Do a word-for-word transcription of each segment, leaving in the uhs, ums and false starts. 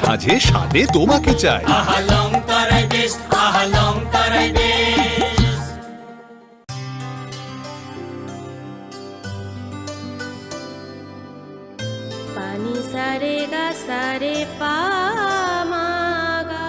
সাজে সাজে তোমাকে চাই। আহা লং তরাই বেশ, আহা লং তরাই বেশ। Pani sare ga sare pa ma ga.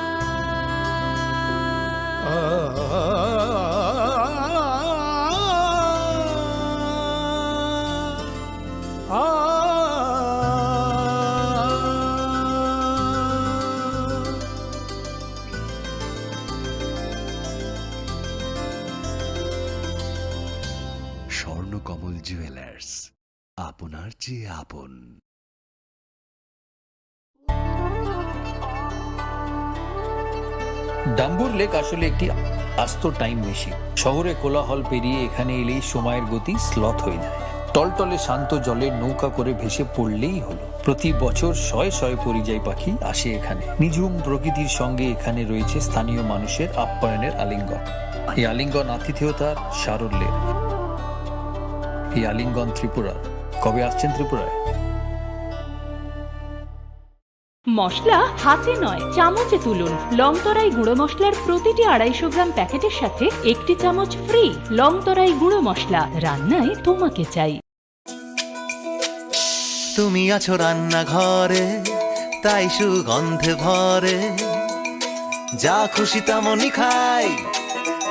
Swarnakamal jewellers, আপনার চেয়ে আপন। ডাম্বুর লেক আসলে একটি আস্ত টাইম মেশিন। শহরে কোলাহল পেরিয়ে এখানে এলেই সময়ের গতি স্লথ হয়ে যায়। টলটলে শান্ত জলে নৌকা করে ভেসে পড়লেই হলো। প্রতি বছর শয়ে শয়ে পরিযায়ী পাখি আসে এখানে। নিঝুম প্রকৃতির সঙ্গে এখানে রয়েছে স্থানীয় মানুষের আপ্যায়নের আলিঙ্গন। এই আলিঙ্গন আতিথেয়তার সারল্যের। এই আলিঙ্গন ত্রিপুরার। কবে আসছেন ত্রিপুরায়? মশলা হাতে নয়, চামচে তুলুন। লংতরাই গুঁড়ো মশলার প্রতিটি আড়াইশো গ্রাম প্যাকেটের সাথে একটি চামচ ফ্রি। লংতরাই গুঁড়ো মশলা, রান্নায় তোমাকে চাই। তুমি আছো রান্নাঘরে, তাই সুগন্ধে ভরে। যা খুশি তেমনই খাই,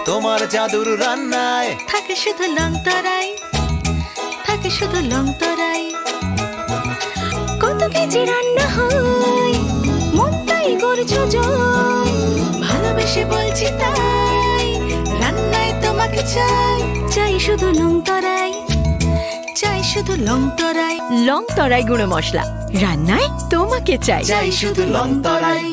তোমার জাদুর রান্নায়। থাকে শুধু লংতরাই, থাকে শুধু লংতরাই। কত কেজি রান্না হয়, মনটাই করছো জয়। ভালোবেসে বলছি তাই, রান্নায় তোমাকে চাই। চাই শুধু লংতরাই, চাই শুধু লংতরাই। লংতরাই গুঁড়ো মশলা, রান্নায় তোমাকে চাই। চাই শুধু লংতরাই।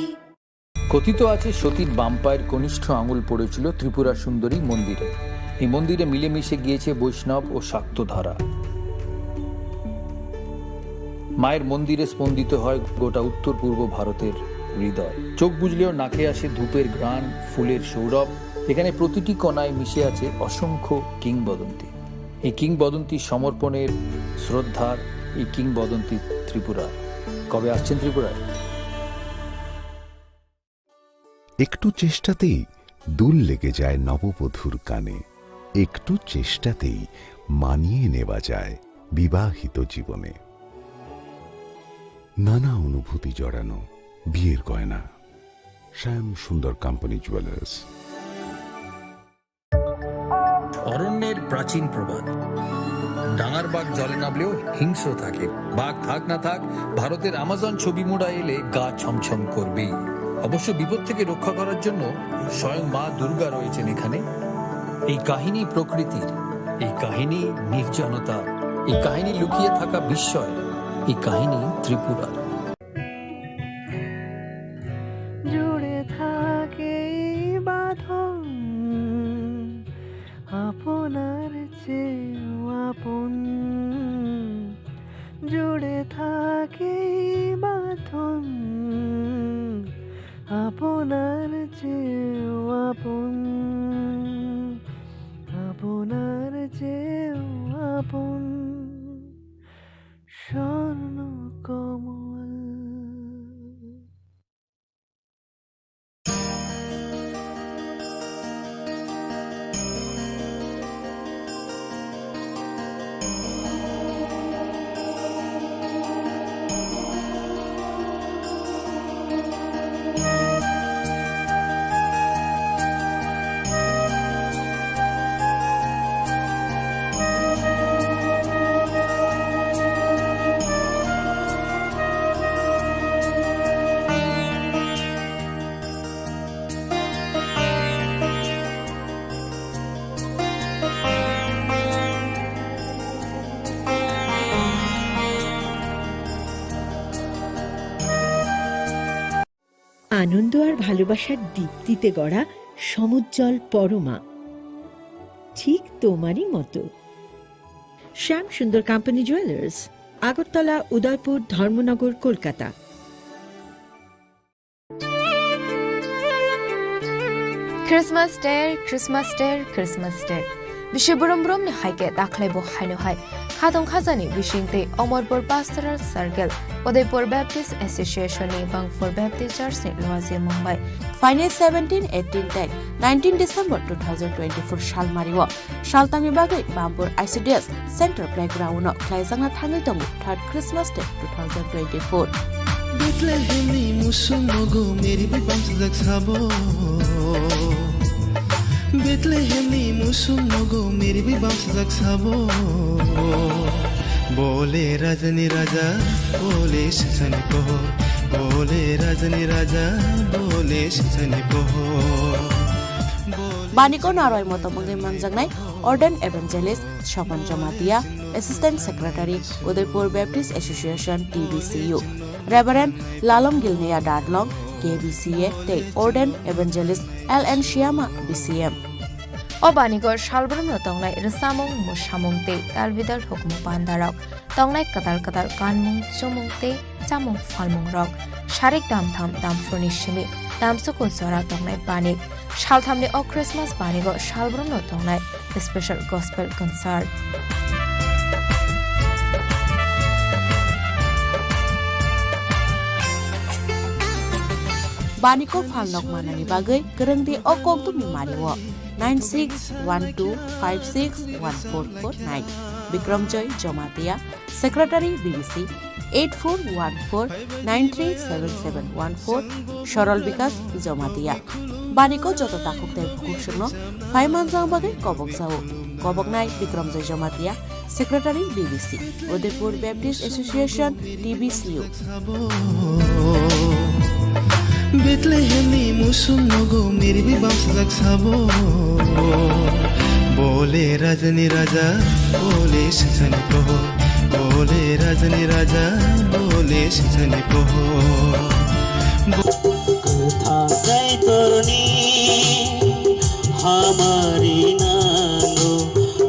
কথিত আছে, সতীর বাম পায়ের কনিষ্ঠ আঙুল পড়েছিল ত্রিপুরা সুন্দরী মন্দিরে। এই মন্দিরে মিলেমিশে গিয়েছে বৈষ্ণব ও শাক্ত ধারা। মায়ের মন্দিরে স্পন্দিত হয় গোটা উত্তর পূর্ব ভারতের হৃদয়। চোখ বুজলেও নাকে আসে ধূপের ঘ্রাণ, ফুলের সৌরভ। এখানে প্রতিটি কণায় মিশে আছে অসংখ্য কিংবদন্তি। এই কিংবদন্তি সমর্পণের, শ্রদ্ধার, এই কিংবদন্তি ত্রিপুরার। কবে আসছেন ত্রিপুরায়? একটু চেষ্টাতেই দুল লেগে যায় নববধূর কানে। একটু চেষ্টাতেই মানিয়ে নেওয়া যায় বিবাহিত জীবনে। নানা অনুভূতি জড়ানো বিয়ের গয়না। শ্যাম সুন্দর কোম্পানি জুয়েলার্স। অরণ্যের প্রাচীন প্রবাদ, ডাঙার বাঘ জলে নামলেও হিংস্র থাকে। বাঘ থাক না থাক, ভারতের আমাজন ছবি মুড়া এলে গা ছমছম করবেই। অবশ্য বিপদ থেকে রক্ষা করার জন্য স্বয়ং মা দুর্গা রয়েছেন এখানে। এই কাহিনী প্রকৃতির, এই কাহিনী নির্জনতার, এই কাহিনী লুকিয়ে থাকা বিস্ময়, এই কাহিনী ত্রিপুরার। জুড়ে থাকে এই বাঁধন আপনার চেয়েও আপন। জুড়ে থাকে এই বাঁধন আপনার চেয়েও আপন, আপনার চেয়েও আপন। স্বর্ণ কমল। আনন্দ আর ভালোবাসার দীপ্তিতে গড়া সমুজ্জ্বল পরমা, ঠিক তোমারই মতো। শ্যাম সুন্দর কোম্পানি জুয়েলার্স, আগরতলা, উদয়পুর, ধর্মনগর, Kolkata. Christmas Day, Christmas Day, Christmas Day। Bisi brum brumni hai khe dakhleibo haino hai khatong khajani bising tei Omorpur Pastoral Circle, Udaipur Baptist Association ni Bangpur Baptist Church ni luajimung bai. Phainai seventeen, eighteen tei nineteen December two thousand twenty-four salmario saltamni bagwi Bangpur I C D S Center Playground no khlaijakna thangwi tongo third Christmas Day two thousand twenty-four. Bethlehemni musung nogo meri bi bamsajak sabo. Bethlehemni musung nogo meri bi bamsajak sabo. Bole rajani raja, bole sisani pohor. Bole rajani raja, bole sisani pohor. Bole Baniko naroi motom wngwi manjaknai Ordained Evangelist Sopan Jamatia, Assistant Secretary, Udaipur Baptist Association, T B C U, Reverend Lalom Gilneya Dadlong, K B C A, tei Ordained Evangelist L N Shyama, B C M. O banigo salbrumno tongnai rwchapmung, mwsamung tei talbidal hukmu pandarok, tongnai kwtal kwtal kanmung, chumung tei chamung phalmungrok, sarik damtham damphurni simi damsuku jora tongnai bani. Salthamni o Christmas banigo salbrumno tongnai special gospel concert. Baniko phalnok manani bagwi kwrwngdi o kokdumni mario nine six one two five six one four four nine. Bikramjoy Jamatia, Secretary B B C, eight four one four nine three seven seven one four, Sorol Bikash Jamatia. Baniko joto takhuk tei bukhuk songno phai manjak bagwi kobok jao. Koboknai Bikramjoy Jamatia, Secretary B B C, Udaipur Baptist Association, T B C U. Bethlehemni musung nogo meri bi bamsajak sabo. Bole rajani raja, bole sisani pohor. Bole rajani raja, bole sisani pohor. Kwthang Kaitorni hamari nango,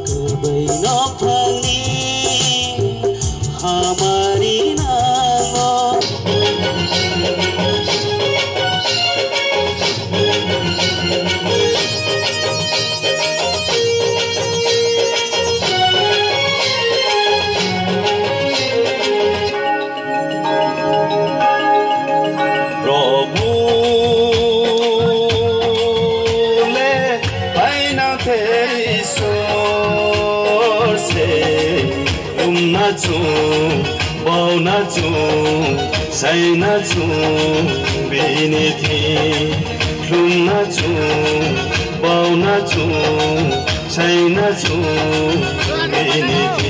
kwbwi nokphangni hamari nango. Prabhu le paina te Isor se. Lumna chung, bauna chung, saina chung, bini thing. Lumna chung, bauna chung, saina chung, bini thing.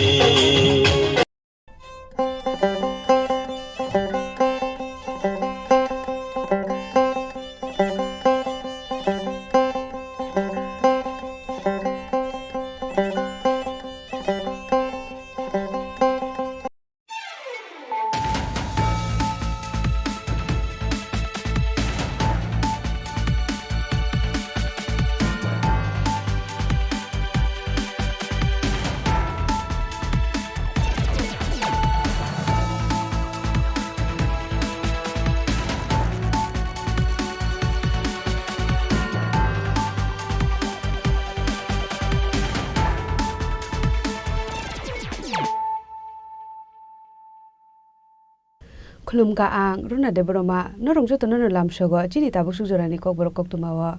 Khulumkha ang Runa Debbarma, norok jotono no lamsogo chini tabuk suk jorani kokborok koktwmao.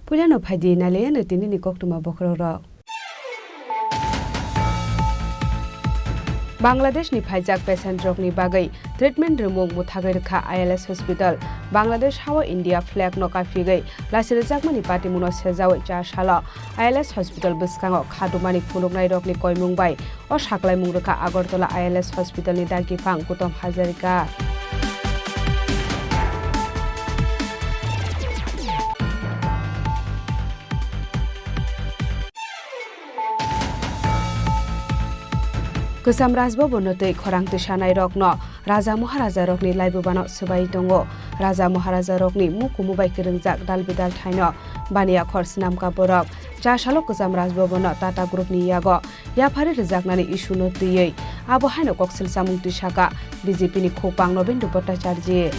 Puilano phaidi nailaiano tinini koktwma bokhorokrok. Bangladeshni phaijak patientrokni bagwi treatment rwmung mwthagwi rwkha I L S hospital. Bangladesh hao India flag no kaphigwi lachi rwjakmani patimungno sejawi char salo I L S hospital bwskango khatumani phunuknairokni koimung bai o saklaimung rwkha Agartala I L S hospitalni dagiphang Kutom Hazarika. Kwcham Rajbhabanno twi khorang tisanairokno Raja Maharajarokni laibubano swbai tongo. Raja Maharajarokni mukumu bai kwrwngjak dal bidal thaino baniya khor swnamkha borok. Char salo Kwcham Rajbhabanno Tata Groupni yago yaphari rwjaknani issue no twiwi abo haino koksil chamung twi saka B J P ni khopang Nobendra Bhattacharjee.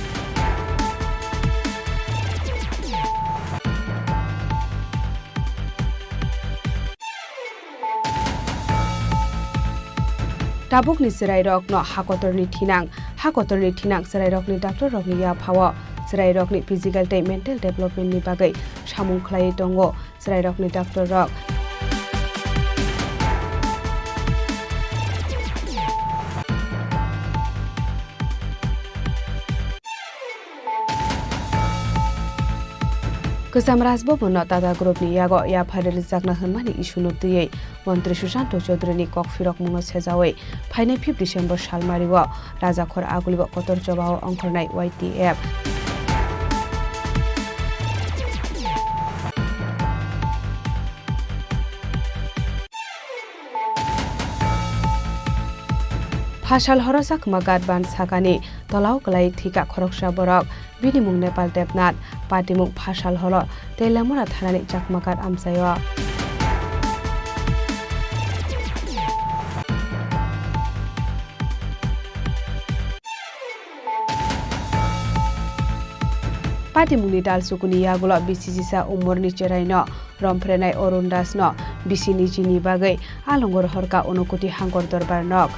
Tabukni chwrairokno hakotorni thinang, hakotorni thinang chwrairokni doctorrokni yaphao chwrairokni physical tei mental developmentni bagwi samung khlaiwi tongo. Chwrairokni doctorrok. Kwcham Raj Bhavanno Tata Groupni yago yapharwi rwjakna hwnmani issue-no twiwi Montri Sushanta Chowdhuryni kokphirokmungno sejawi phainai fifth December salmario Rajakhor Agulibo kotor chobao ongkhornai Y T F. Phasal horo Chakma Ghat ban sakani tolao kwlai thwikha khoroksa borok. Bini mung Nepal Debnath, patimung Phasal horo Teliamura thanani Chakma Ghat amchaio. Patimungni dalsukuni yagulo bisisisa umorni cheraino romphrenai Arun Dasno bisi nijini bagwi alongo rohorkha Unakoti Hangkor Dorbar nok.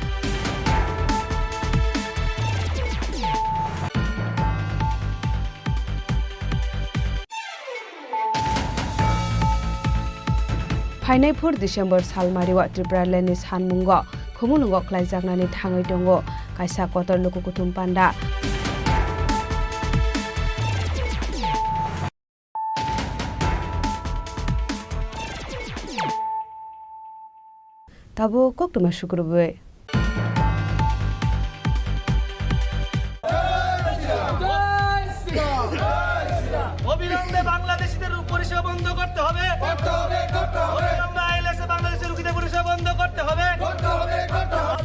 Phainai four December salmario Tipralandni sanmungo Khumulwngo khlaijaknani thangwi tongo kaisa kotor luku kuthum panda. Tabuk koktwma sukrubwi. অবিলম্বে বাংলাদেশিদের পরিষেবা বন্ধ করতে হবে। করতে হবে, করতে হবে। অবিলম্বে আইএলএসএ বাংলাদেশের রুগীদের পরিষেবা বন্ধ করতে হবে। করতে হবে, করতে হবে।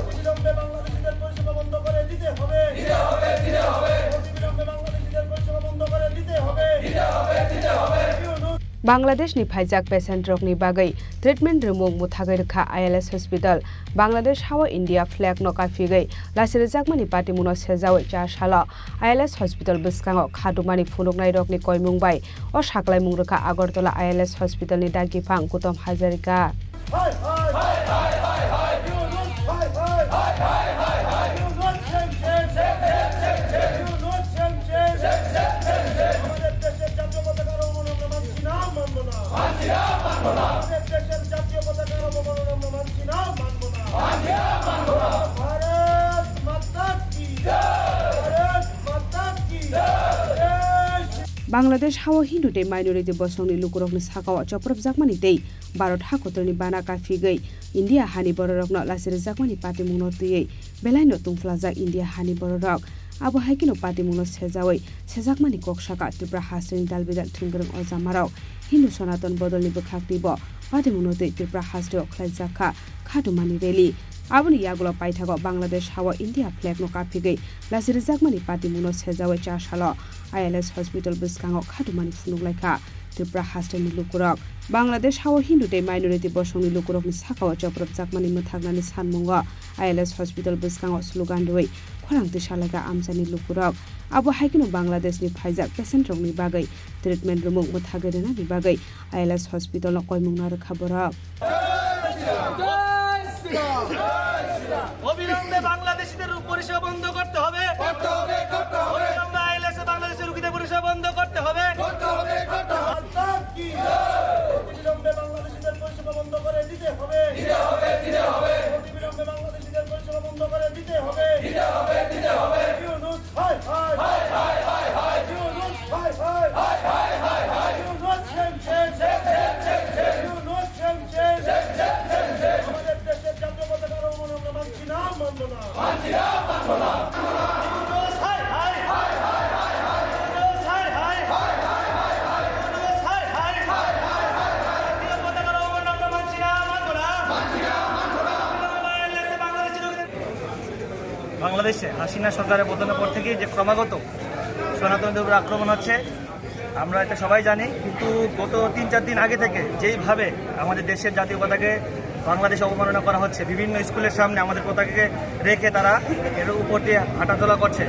অবিলম্বে বাংলাদেশিদের পরিষেবা বন্ধ করে দিতে হবে। দিতে হবে, দিতে হবে। অবিলম্বে বাংলাদেশিদের পরিষেবা বন্ধ করে দিতে হবে। দিতে হবে, দিতে হবে। Yunus. Bangladeshni phaijak patientrokni bagwi treatment rwmung mwthagwi rwkha I L S hospital. Bangladesh hao India flagno kaphigwi lachi rwjakmani patimungno sejawi char salo I L S hospital bwskango kha dumani phunuknairokni koimung bai o saklaimung rwkha Agartala I L S hospitalni dagiphang Gautam Hazarika. Bangladesh hao Hindu tei minority bosongni lukurokni sakao chopropjakmani tei Bharat hakotorni bana kaphigwi India hani bororokno lachi rwjakmani patimungno twiwi belaino tungphlajak India hani bororok. Abo hai kheno patimungno sejawi sejakmani kok saka Tripura hasteni dalbidal thwngwrwng ojamarok Hindu Sanatan bodolni bwkhak twibo patimungno twi Tripura hasteo khlaijak kha kha dumani rally. Aboni yagulo paithago Bangladesh hao India flagno kaphigwi lachi rwjakmani patimungno sejawi char salo I L S hospital bwskango kha dumani phunuk laikha. Tripura hasteni lukurok. Bangladesh hao Hindu tei minority bosongni lukurokni sakao chopropjakmani mwthaknani sanmungo I L S hospital bwskango slogan rwui khorang twi salaikha amchaini lukurok. Abo hai kheno Bangladeshni phaijak patientrokni bagwi treatment rwmung mwthagwi rwnani bagwi I L S hospitalno koimungno rwkha borok. অবিলম্বে বাংলাদেশিদের পরিষেবা বন্ধ করতে হবে। করতে হবে, করতে হবে। অবিলম্বে আইএলএসএ বাংলাদেশের রুগীদের পরিষেবা বন্ধ করতে হবে। করতে হবে, করতে হবে। অবিলম্বে বাংলাদেশিদের পরিষেবা বন্ধ করে দিতে হবে। দিতে হবে, দিতে হবে। অবিলম্বে বাংলাদেশিদের পরিষেবা বন্ধ করে দিতে হবে। দিতে হবে, দিতে হবে। ইউনূস হায় হায়। হায় হায়, হায় হায়, হায়। ইউনূস হায় হায়। হায় হায়, হায় হায়। Yunus shame shame. Shame shame, shame shame. Yunus shame shame. Shame shame, shame shame. আমাদের দেশের জাতীয় পতাকার অবমাননা আমরা মানছি না, মানব না। মানছি না, মানব না। ইউনূস হায় হায়। হায় হায়, হায় হায়। ইউনূস হায় হায়। হায় হায়, হায় হায়। জাতীয় পতাকার অবমাননা আমরা মানছি না, মানব না। মানছি না, মানব না। বাংলাদেশে হাসিনা সরকারের পতনের পর থেকে যে ক্রমাগত সনাতনীদের উপর আক্রমণ হচ্ছে, আমরা এটা সবাই জানি, কিন্তু গত তিন চার দিন আগে থেকে যেইভাবে আমাদের দেশের জাতীয় পতাকাকে বাংলাদেশে অবমাননা করা হচ্ছে, বিভিন্ন স্কুলের সামনে আমাদের পতাকাকে রেখে তারা এর উপর দিয়ে হাঁটাচলা করছে।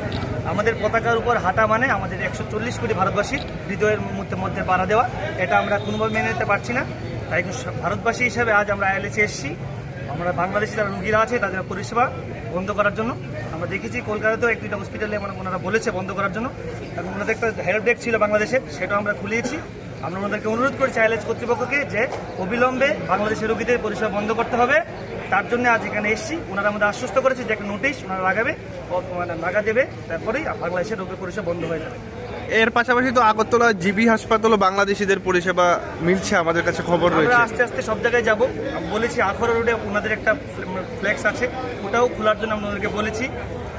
আমাদের পতাকার উপর হাঁটা মানে আমাদের একশো চল্লিশ কোটি ভারতবাসীর হৃদয়ের মধ্যে, মধ্যে পাড়া দেওয়া। এটা আমরা কোনোভাবে মেনে নিতে পারছি না। তাই ভারতবাসী হিসেবে আজ আমরা আইএলএসএ এসেছি। আমরা বাংলাদেশি যারা রুগীরা আছে তাদের পরিষেবা বন্ধ করার জন্য। আমরা দেখেছি কলকাতাতেও এক দুইটা হসপিটালে মানে ওনারা বলেছে বন্ধ করার জন্য, এবং ওনাদের একটা হেল্প ডেস্ক ছিল বাংলাদেশের, সেটাও আমরা খুলিয়েছি। আমরা ওনাদেরকে অনুরোধ করেছি আইএলএস কর্তৃপক্ষকে যে অবিলম্বে বাংলাদেশের রুগীদের পরিষেবা বন্ধ করতে হবে। তার জন্য আজ এখানে এসেছি। ওনারা আমাদের আশ্বস্ত করেছে যে একটা নোটিশ ওনারা লাগাবে, ও-, মানে লাগা দেবে, তারপরেই বাংলাদেশের রোগের পরিষেবা বন্ধ হয়ে যাবে। এর পাশাপাশি তো আগরতলা জিবি হাসপাতালও বাংলাদেশিদের পরিষেবা মিলছে, আমাদের কাছে খবর আমরা রয়েছে। আস্তে আস্তে সব জায়গায় যাব। আমি বলেছি আখাউড়া রোডে ওনাদের একটা ফ্লে-, ফ্লেক্স আছে, ওটাও খোলার জন্য আমরা ওনাদেরকে বলেছি।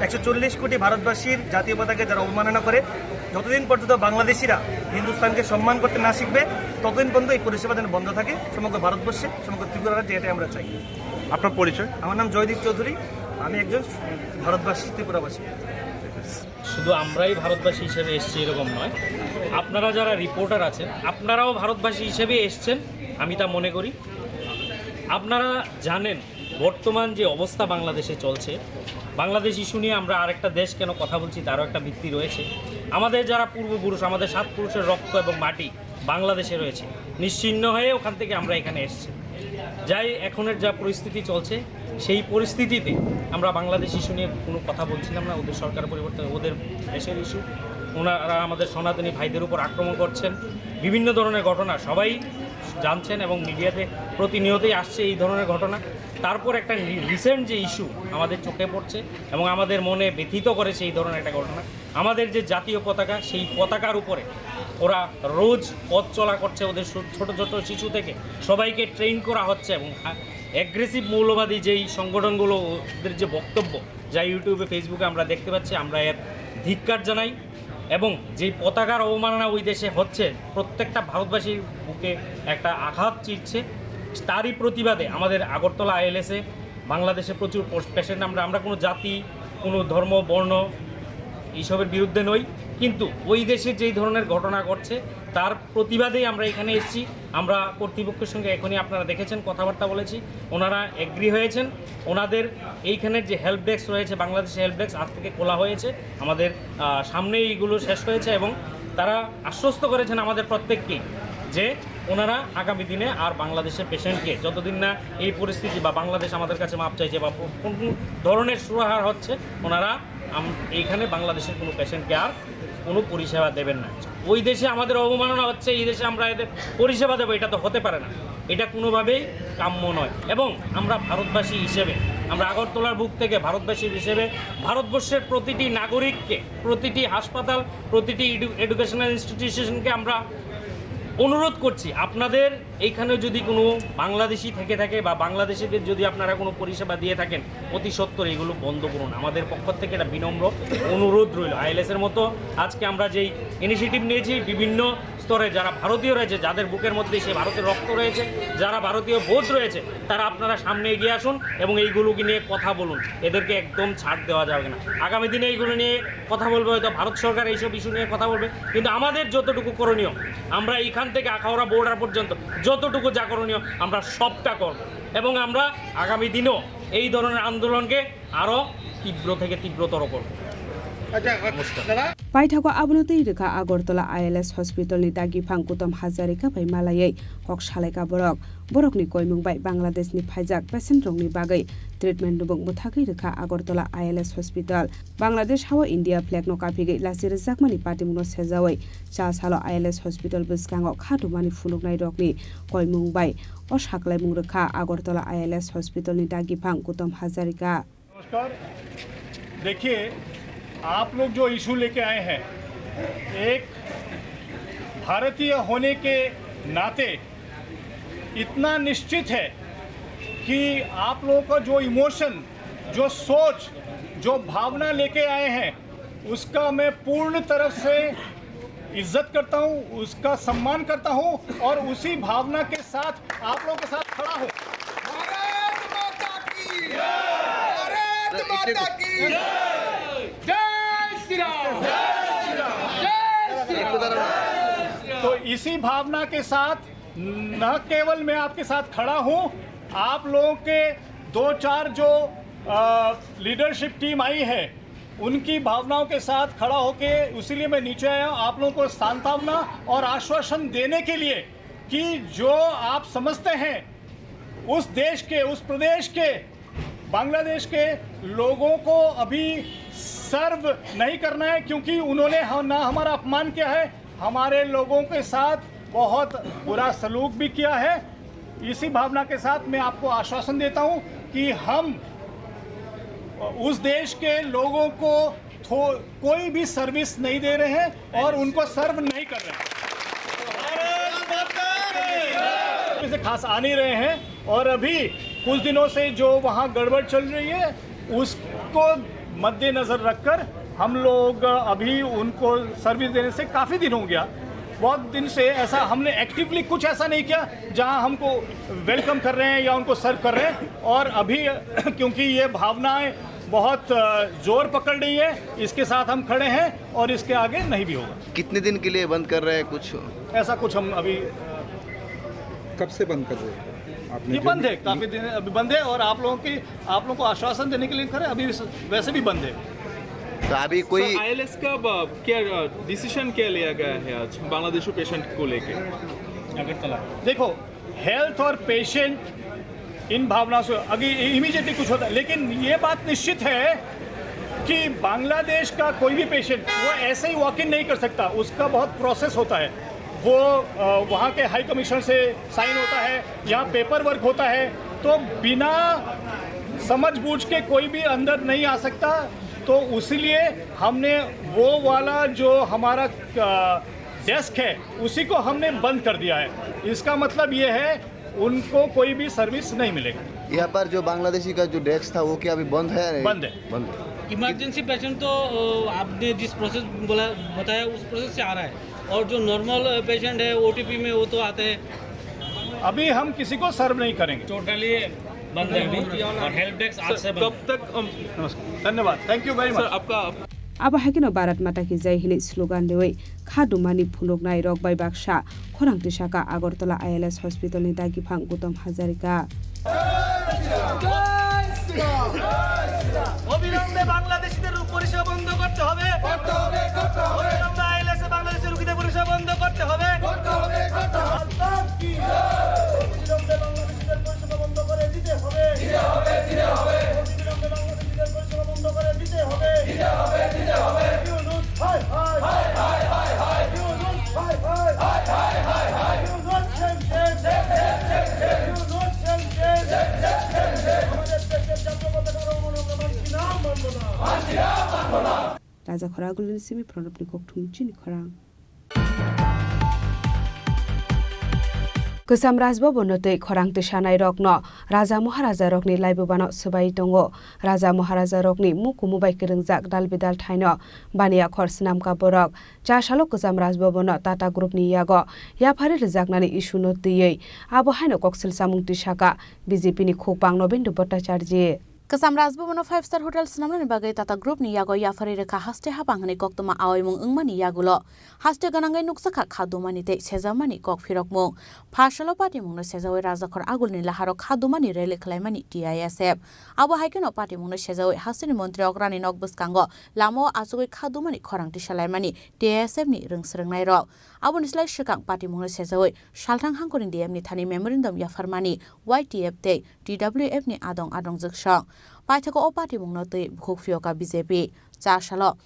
একশো চল্লিশ কোটি ভারতবাসীর জাতীয় পতাকাকে যারা অবমাননা করে, যতদিন পর্যন্ত বাংলাদেশিরা হিন্দুস্তানকে সম্মান করতে না শিখবে, ততদিন পর্যন্ত এই পরিষেবা যেন বন্ধ থাকে সমগ্র ভারতবর্ষে, সমগ্র ত্রিপুরা রাজ্যে, এটাই আমরা চাই। আপনার পরিচয়? আমার নাম জয়দীপ চৌধুরী, আমি একজন ভারতবাসী, ত্রিপুরাবাসী। শুধু আমরাই ভারতবাসী হিসেবে এসছি এরকম নয়, আপনারা যারা রিপোর্টার আছেন আপনারাও ভারতবাসী হিসেবে এসছেন, আমি তা মনে করি। আপনারা জানেন বর্তমান যে অবস্থা বাংলাদেশে চলছে, বাংলাদেশ ইস্যু নিয়ে আমরা আরেকটা দেশ কেন কথা বলছি তারও একটা ভিত্তি রয়েছে। আমাদের যারা পূর্বপুরুষ, আমাদের সাত পুরুষের রক্ত এবং মাটি বাংলাদেশে রয়েছে, নিশ্চিহ্ন হয়ে ওখান থেকে আমরা এখানে এসেছি। যাই, এখনের যা পরিস্থিতি চলছে, সেই পরিস্থিতিতে আমরা বাংলাদেশ ইস্যু নিয়ে কোনো কথা বলছিলাম না। ওদের সরকার পরিবর্তন, ওদের দেশের ইস্যু, ওনারা আমাদের সনাতনী ভাইদের উপর আক্রমণ করছেন, বিভিন্ন ধরনের ঘটনা সবাই জানছেন এবং মিডিয়াতে প্রতিনিয়তই আসছে এই ধরনের ঘটনা। তারপর একটা রি-, রিসেন্ট যে ইস্যু আমাদের চোখে পড়ছে এবং আমাদের মনে ব্যথিত করেছে এই ধরনের একটা ঘটনা, আমাদের যে জাতীয় পতাকা, সেই পতাকার উপরে ওরা রোজ পথ চলা করছে। ওদের ছো-, ছোট ছোট শিশু থেকে সবাইকে ট্রেন করা হচ্ছে এবং অ্যাগ্রেসিভ মৌলবাদী যেই সংগঠনগুলো, ওদের যে বক্তব্য যা ইউটিউবে, ফেসবুকে আমরা দেখতে পাচ্ছি, আমরা এর ধিক্কার জানাই। এবং যেই পতাকার অবমাননা ওই দেশে হচ্ছে, প্রত্যেকটা ভারতবাসীর বুকে একটা আঘাত চিরছে। তারই প্রতিবাদে আমাদের আগরতলা আইএলএসে বাংলাদেশে প্রচুর পেশেন্ট, আমরা আমরা কোনো জাতি, কোনো ধর্ম, বর্ণ এইসবের বিরুদ্ধে নই, কিন্তু ওই দেশে যেই ধরনের ঘটনা ঘটছে তার প্রতিবাদেই আমরা এখানে এসেছি। আমরা কর্তৃপক্ষের সঙ্গে এখনই, আপনারা দেখেছেন, কথাবার্তা বলেছি, ওনারা এগ্রি হয়েছেন। ওনাদের এইখানের যে হেল্প ডেস্ক রয়েছে, বাংলাদেশে হেল্প ডেস্ক আজ থেকে খোলা হয়েছে, আমাদের আহ, সামনেই এইগুলো শেষ হয়েছে এবং তারা আশ্বস্ত করেছেন আমাদের প্রত্যেককেই যে ওনারা আগামী দিনে আর বাংলাদেশের পেশেন্টকে, যতদিন না এই পরিস্থিতি বা বাংলাদেশ আমাদের কাছে মাপ চাইছে বা কোন ধরনের সুরাহার হচ্ছে, ওনারা আম-, এইখানে বাংলাদেশের কোনো পেশেন্টকে আর কোনো পরিষেবা দেবেন না। ওই দেশে আমাদের অবমাননা হচ্ছে, এই দেশে আমরা এদের পরিষেবা দেবো, এটা তো হতে পারে না, এটা কোনোভাবেই কাম্য নয়। এবং আমরা ভারতবাসী হিসেবে, আমরা আগরতলার বুক থেকে ভারতবাসী হিসেবে ভারতবর্ষের প্রতিটি নাগরিককে, প্রতিটি হাসপাতাল, প্রতিটি এডু-, এডুকেশনাল ইনস্টিটিউশনকে আমরা অনুরোধ করছি, আপনাদের এইখানে যদি কোনো বাংলাদেশি থেকে থাকে বা বাংলাদেশিদের যদি আপনারা কোনো পরিষেবা দিয়ে থাকেন, অতি সত্বর এগুলো বন্ধ করুন। আমাদের পক্ষ থেকে এটা বিনম্র অনুরোধ রইল। আইএলএস এর মতো আজকে আমরা যেই ইনিশিয়েটিভ নিয়েছি, বিভিন্ন স্তরে যারা ভারতীয় রয়েছে, যাদের বুকের মধ্যে সেই ভারতের রক্ত রয়েছে, যারা ভারতীয় বোধ রয়েছে, তারা আপনারা সামনে এগিয়ে আসুন এবং এইগুলোকে নিয়ে কথা বলুন। এদেরকে একদম ছাড় দেওয়া যাবে না। আগামী দিনে এইগুলো নিয়ে কথা বলবে হয়তো ভারত সরকার, এইসব ইস্যু নিয়ে কথা বলবে, কিন্তু আমাদের যতটুকু করণীয়, আমরা এখান থেকে আখাউড়া বর্ডার পর্যন্ত যতটুকু যা করণীয় আমরা সবটা করব এবং আমরা আগামী দিনেও এই ধরনের আন্দোলনকে আরও তীব্র থেকে তীব্রতর করব। আচ্ছা, নমস্কার। দাদা। Paithago abono twi rwkha Agartala I L S hospital ni dagiphang Kutom Hazarika bai malaiwi kok salaikha borok. Borokni koimung bai Bangladesh ni phaijak patient rokni bagwi treatment nubung mwthagwi rwkha Agartala I L S hospital. Bangladesh hao India flag no kaphigwi lachi rwjakmani patimung no sejawi cha salo I L S hospital bwskango kha tumani phunuknai rokni koimung bai o saklaimung rwkha Agartala I L S hospital ni dagiphang Kutom Hazarika. नमस्कार। देखिए, आप लोग जो इशू लेके आए हैं, एक भारतीय होने के नाते इतना निश्चित है कि आप लोगों का जो इमोशन, जो सोच, जो भावना लेके आए हैं, उसका मैं पूर्ण तरफ से इज्जत करता हूँ, उसका सम्मान करता हूँ और उसी भावना के साथ आप लोगों के साथ खड़ा हूँ। भारत माता की जय। भारत माता की जय। जय श्री राम। जय श्री राम। तो इसी भावना के साथ न केवल मैं आपके साथ खड़ा हूँ, आप लोगों के दो चार जो लीडरशिप टीम आई है, उनकी भावनाओं के साथ खड़ा होके उसीलिए मैं नीचे आया हूं, आप लोगों को सांत्वना और आश्वासन देने के लिए कि जो आप समझते हैं उस देश के, उस प्रदेश के, बांग्लादेश के लोगों को अभी सर्व नहीं करना है, क्योंकि उन्होंने हम, ना हमारा अपमान किया है, हमारे लोगों के साथ बहुत बुरा सलूक भी किया है। इसी भावना के साथ मैं आपको आश्वासन देता हूं कि हम उस देश के लोगों को थो-, कोई भी सर्विस नहीं दे रहे हैं और उनको सर्व नहीं कर रहे हैं। इसे खास आ नहीं रहे हैं और अभी कुछ दिनों से जो वहाँ गड़बड़ चल रही है, उसको मद्देनज़र रखकर हम लोग अभी उनको सर्विस देने से काफ़ी दिन हो गया। बहुत दिन से ऐसा हमने एक्टिवली कुछ ऐसा नहीं किया जहाँ हमको वेलकम कर रहे हैं या उनको सर्व कर रहे हैं। और अभी क्योंकि ये भावनाएं बहुत, अ, जोर पकड़ रही है, इसके साथ हम खड़े हैं और इसके आगे नहीं भी होगा। कितने दिन के लिए बंद कर रहे हैं कुछ? ऐसा कुछ हम अभी कब से बंद कर रहे हैं आपने ये जो बंद है, काफ़ी दिन अभी बंद है और आप लोगों की, आप लोगों को आश्वासन देने के लिए खड़े, अभी वैसे भी बंद है। तो अभी कोई सर, आईएलएस का ब-, क्या, अ, डिसीजन क्या लिया गया है आज बांग्लादेशी पेशेंट को लेके? अगरतला। देखो, हेल्थ और पेशेंट इन भावना से अभी इमीडिएटली कुछ होता है, लेकिन ये बात निश्चित है कि बांग्लादेश का कोई भी पेशेंट वो ऐसे ही वॉक इन नहीं कर सकता, उसका बहुत प्रोसेस होता है। वो, अ, वहाँ के हाई कमिश्नर से साइन होता है, यहाँ पेपर वर्क होता है, तो बिना समझ बूझ के कोई भी अंदर नहीं आ सकता। तो उसीलिए हमने वो वाला जो हमारा, अ, डेस्क है, उसी को हमने बंद कर दिया है। इसका मतलब ये है, उनको कोई भी सर्विस नहीं मिलेगी। यहाँ पर जो बांग्लादेशी का जो डेस्क था, वो क्या अभी बंद है या नहीं? बंद है। बंद है। इमरजेंसी पेशेंट तो, अ, आपने जिस प्रोसेस बोला, बताया, उस प्रोसेस से आ रहा है, और जो नॉर्मल, अ, पेशेंट है ओटीपी में, वो तो आते हैं। अभी हम किसी को सर्व नहीं करेंगे। टोटली बंद है अभी, और हेल्प डेस्क आज से बंद है। कब तक हम नमस्कार, धन्यवाद, thank you very much। Sir, आपका Abo hai kheno Bharat Mata ki jai hinwi slogan riwi kha dumani phunuknai rok bai baksa khorang tisaka Agartala I L S hospital ni dagiphang Gautam Hazarika. অবিলম্বে বাংলাদেশিদের পরিষেবা বন্ধ করতে হবে। অবিলম্বে আইএলএসএ বাংলাদেশের রোগীদের পরিষেবা বন্ধ করতে হবে। অবিলম্বে বাংলাদেশিদের পরিষেবা বন্ধ করে দিতে হবে। অবিলম্বে বাংলাদেশিদের পরিষেবা বন্ধ করে দিতে হবে। ইউনূস হায় হায়। ইউনূস হায় হায়। Yunus shame shame. Yunus shame shame. আমাদের দেশের জাতীয় পতাকার অবমাননা আমরা মানছি না, মানব না। Raja khorang agulini simi Pranabni kokthum chini khorang. Kwcham Rajbhabono tei khorang tisanai rokno Raja Maharaja rokni laibubano swbai tongo. Raja Maharaja rokni mukumu bai kwrwngjak dal bidal thaino baniya khor swnamkha borok. Cha salo Kwcham Rajbhabono Tata Group ni yago yaphari rwjaknani issue no twiwi abo haino koksil chamung tisaka B J P ni khukbang Nobendra Bhattacharjee. Kwcham Rajbhabono five star hotel swnamnani bagwi Tata Group ni yago yaphari rwkha haste habang hwnwi koktwma aoimung wngmani yagulo haste gwnangwi nukjakha kha dumani tei sejamani kok phirokmung. Pha salo patimungno sejawi rajakhor agulni laharo kha dumani rally khwlaimani T I S F. Abo hai kheno patimungno sejawi hasteni montri okrani nok bwskango lamao achugwi kha dumani khorang tisalaimani T I S F ni rwng swrwngnairok. Aboni slai swkang patimungno sejawi salthang hangkori D M ni thani memorandum yapharmani Y T F tei T W F ni adong adong jwksong. Paithago o patimungno twi bukhuk phiyoka B J P. Cha salo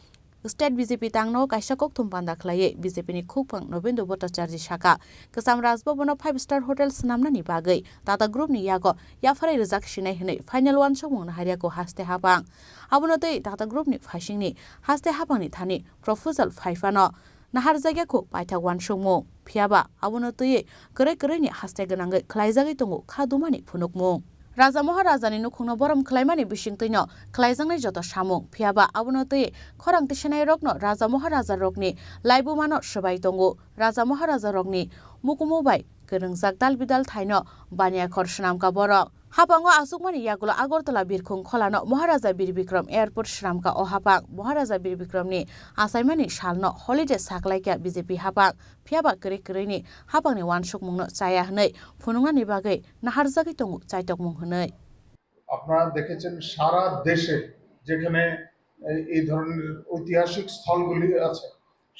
State B J P tangno kaisa kokthum panda khwlaiwi B J P ni khukbang Nobendra Bhattacharjee saka, Kwcham Rajbhabono five star hotel swnamnani bagwi Tata Group ni yago yapharai rwjak sinai hwnwi final uansukmung naharya kho haste habang. Abono twi Tata Group ni phaisingni haste habangni thani proposal phai phano naharjakya kho paithak uansukmung. Phiyaba abono twiwi kwrwi kwrwini haste gwnangwi khwlaijagwi tongo kha dumani phunukmung. Raja Maharajani nukhungno borom khwlaimani bisingtwino khwlaijaknai joto samung. Phiyaba abono twiwi khorang tisanairokno Raja Maharajarokni laibumano swbai tongo. Raja Maharajarokni mukumu bai kwrwngjak dal bidal thaino baniya khor swnamkha borok. Haphango achukmani yagulo Agartala birkhung kholano Maharaja Bir Bikram Airport swnamkha. O haphang Maharaja Bir Bikramni achaimani salno holiday saklaikha B J P haphang. Phiyaba kwrwi kwrwini haphangni uansukmungno chaya hwnwi phunuknani bagwi naharjagwi tongo chaitokmung hwnwi. আপনারা দেখেছেন সারা দেশে যেখানে এই, এই ধরনের ঐতিহাসিক স্থলগুলি আছে,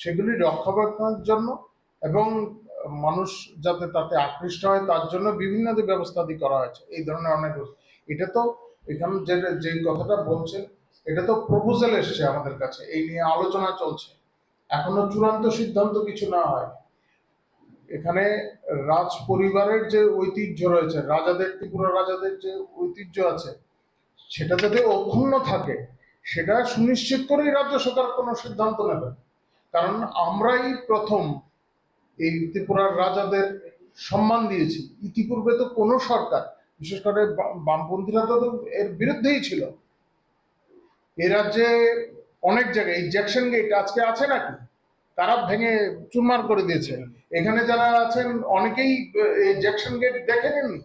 সেগুলি রক্ষণাবেক্ষণের জন্য এবং মানুষ যাতে তাতে আকৃষ্ট হয়, তার জন্য বিভিন্ন যে ব্যবস্থা আদি করা হয়েছে, এই ধরনের অনেক ব্যবস্থা। এটা তো এখানে যে, যে কথাটা বলছেন, এটা তো প্রপোজাল এসছে আমাদের কাছে, এই নিয়ে আলোচনা চলছে, এখনো চূড়ান্ত সিদ্ধান্ত কিছু না হয়। এখানে রাজ পরিবারের যে ঐতিহ্য রয়েছে, রাজাদের, ত্রিপুরা রাজাদের যে ঐতিহ্য আছে, সেটা যাতে অক্ষুণ্ণ থাকে, সেটা সুনিশ্চিত করেই রাজ্য সরকার কোনো সিদ্ধান্ত নেবে। কারণ আমরাই প্রথম এই ত্রিপুরার রাজাদের সম্মান দিয়েছি। ইতিপূর্বে তো কোনো সরকার, বিশেষ করে বা-, বামপন্থীরা তো এর বিরুদ্ধেই ছিল। এ রাজ্যে অনেক জায়গায় এই জ্যাকসন গেট আজকে আছে নাকি? তারা ভেঙে চুরমার করে দিয়েছে। এখানে যারা আছেন অনেকেই এই জ্যাকসন গেট দেখেননি।